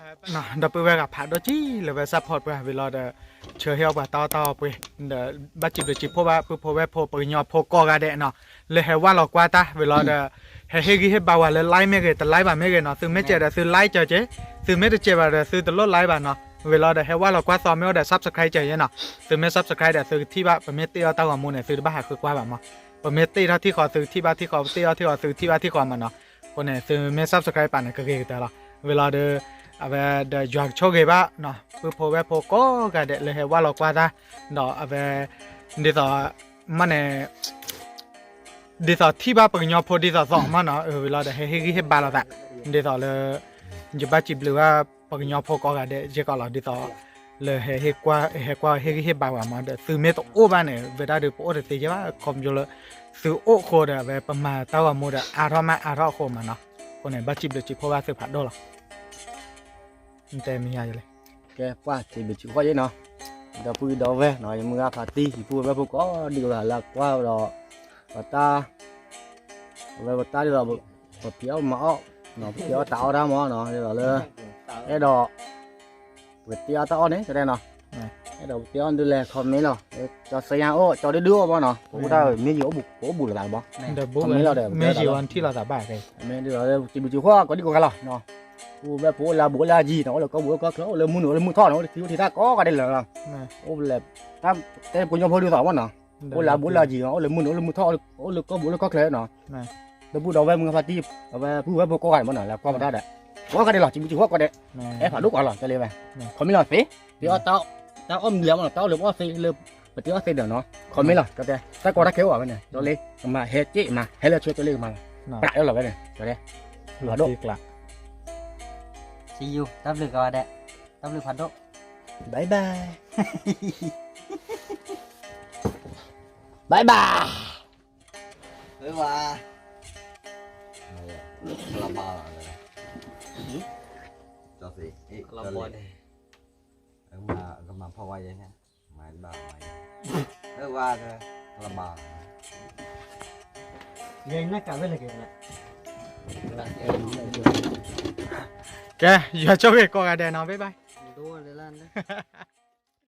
ဒီပုၢ်ဝဲၢ်ဂၤဖးဒိၣ်ကံလၢဝဲ support ပှၤဝံၤလီၤဒီး ဆၢဟ့ၣ်အီၣ်ပှၤတၢ်အီၣ်တၢ်အီပှ့ၤ ဒီးဘၣ်စံးဘျုးစံးဖှိၣ်ဘၣ် ပုၢ်ဖိဝဲၢ်ဖိ ပှၤကညီဖိကိးဂၤဒဲးနီၤ, လၢဟဲဝဲလီၤကွၢ်တၢ်ဝံၤလီၤဒီး ဟဲဟ့ၣ်ဂံၢ်ဟ့ၣ်ဘါဝဲလၢ like မ့ၢ်ဂ့ၤ တ like ဘၣ်မ့ၢ်ဂ့ၤနီၤ, သုမ့ၢ်စဲးဒီးသု like စၢၤက့ၤ, သုမ့ၢ်တစဲးဘၣ်ဒီးသုတလိၣ် like ဘၣ်နီၤ. ဝံၤလီၤဒီးဟဲဝဲလီၤကွၢ်သီမ့ၢ်အိၣ်ဒီး subscribe စၢၤယဲနီၤ, သုမ့ၢ် subscribe ဒီးသုကထံၣ်ဘၣ် ပမ့ၢ်တ့အီၣ်တၢ်ဂီၤမူန့ၣ် သုတဘၣ်ဟးဃုကွၢ်ဘၣ်မး, ပမ့ၢ်တ့ထီၣ်ထံၣ်ဃီသုကထံၣ်ဘၣ်ထံၣ်ဃီ, ပတ့အီၣ်ထံၣ်ဃီသုကထံၣ်ဘၣ်ထံၣ်ဃီမးနီၤ. အဃိန့ၣ် သုမ့ၢ် subscribe ပာ်န့ၣ် ကဂ့ၤကတၢၢ်လီၤ. ဝံၤလီၤဒီး အဝဲဒီးယွၤကဆိၣ်ဂ့ၤဘၣ်နီၤ, ပုၢ်ဖိဝဲၢ်ဖိကိးဂၤဒဲးလၢဟဲဝဲလီၤကွၢ်တၢ်, ဒီးအဝဲ ဒ်သိး မ့ၢ်န့ၣ် ဒ်သိးထံၣ်ဘၣ်ပှၤကညီဖိဒ်သိးသိးမးနီၤ, ဝံၤလီၤဒီး ဟဲဟ့ၣ်ဂံၢ်ဟ့ၣ်ဘါလိာ်သး, ဒ်သိးလၢ ယဘၣ်စံးဘျုးဘၣ်ပှၤကညီဖိကိးဂၤဒဲး ယဲၢ်ကီးလီၤ, ဒ်သိး လၢဟဲဟ့ၣ်ကွၢ် ဟဲကွၢ်ဟ့ၣ်ဂံၢ်ဟ့ၣ်ဘါဝဲမးဒီး သုမ့ၢ်တအိၣ်ဘၣ်န့ၣ် ဝဲဒၣ်ဒီးပအိၣ်တသ့ယဲၢ်ဘၣ်, ခီဖျိလၢ သုအိၣ်အဃိဒီး အဝဲပမၤတၢ်ဂီၤမူဒီး အါထီၣ်မးအါထီၣ်အဃိမးနီၤ, အဃိန့ၣ် ဘၣ်စံးဘျုးစံးဖှိၣ်ဘၣ်သုဖးဒိၣ်လီၤ. တဲမ့ၢ်ယၤလဲၣ်. ကဲပှၤစံးဘျုးစံးဖှိၣ်ယဲနီၤ, ဒီပုၢ်ဒီဝဲၢ်နီၤ, ယမုၢ်ဂၤဖါတံၢ် ယပုၢ်ဝဲၢ်ဖိကိးဒံးဂၤလၢကွၢ်ဒီး ပတၢ် အဝဲပတၢ်ဒ်သိး ပဖံးအီၣ်မၤအီၣ်, ပဖံးအီၣ်တၢ်အီၣ်တၢ်မၤအီၣ်နီၤ, ဒ်သိးလၢ အဲၣ်ဒိး ပကတ့အီၣ်တၢ်အီၣ်န့ၣ် တဲနီၤ, အဲၣ်ဒိးပတ့အီၣ်ဒုးလဲၤ comment လီၤ, ကၠီစ့ယါအိၣ် ကၠီဒုဒုအိၣ်ဘၣ်နီၤ, ပအိၣ်တၢ်မ့ၢ်ယံၤအိၣ်ဘူး ကအိၣ်ဘူးလိာ်သးဘၣ်, comment လီၤဒီး မ့ၢ်ယံၤဝဲထံၣ်လိာ်သးဘၣ်, မ့ၢ်ဒ်သိးလၢ စံးဘျုးစံးဖှိၣ်ကိးဒံးကိးဂၤလီၤ, အိၣ်ဝဲဖိအိၣ်လၢအဘူးအိၣ်လၢအယံၤနီၤ, အိၣ်လၢကီၢ်ပူၤအိၣ်ကီၢ်ချၢ အိၣ်လၢမုၢ်နုာ်အိၣ်လၢမုၢ်ထီၣ်နီၤ, အိၣ်လၢထံအိၣ်ထံတၢ်ကိးဂၤဒဲးလီၤ, အိၣ်လၢ တၢ်တဲပှၤကညီဖိဒ်သိးမးနီၤ, အိၣ်လၢအဘူးလၢအယံၤနီၤ, အိၣ်လၢမုၢ်နုာ်အိၣ်လၢမုၢ်ထီၣ် အိၣ်လၢကီၢ်ပူၤအိၣ်လၢကီၢ်ချၢနီၤ, ဒီပုၢ်ဒီဝဲၢ်မုၢ်ဂၤဖါတံၢ် အဝဲပုၢ်ဝဲၢ်ဖိကိးဂၤဒဲးမးနီၤ, လၢကွၢ်ပတၢ်ဒီး ကိးဂၤဒဲးလီၤ, စံးဘျုးစံးဖှိၣ်ကိးဂၤဒဲး, အဲၣ်ဖးဒိၣ်ကိးဂၤလီၤ, တဲလၢဝဲ comment လီၤသ့, ပတ့အီၣ်တၢ် တၢ်အီၣ်မံၤလၢမးနီၤ, တၢ်အီၣ်လၢပအီၣ်သ့လၢ ပတ့အီၣ်သ့ဒီးနီၤ, comment လီၤ, တၢ်ကီတၢ်ခဲအိၣ်ဘၣ်ဝဲန့ၣ်, ကၠီလ့ ကမၤဟဲက့ၤမး ဟဲလၢဆၢကၠီလ့ကမၤလီၤ, ပှၤအဲၣ်လီၤဝဲန့ၣ်, ကၠီလ့ ဖးဒိၣ် See you တၢ်ဘျုးကိးဂၤဒဲး, တၢ်ဘျုးဖးဒိၣ်, bye bye, bye bye. ဝါ ကလဘါလီၤ, ကလဘါန့ၣ်, ကမၤဖီၣ်ဝါယဲန့ၣ်, မၤဘၣ်မၤယဲ, ဝါ ကလဘါလီၤ, ယဲနၢ်ကးဝဲလၢက့ၤလၢ ကဲ ယွၤဆိၣ်ဂ့ၤကိးဂၤဒဲးနီၤ ဘဲဘၣ်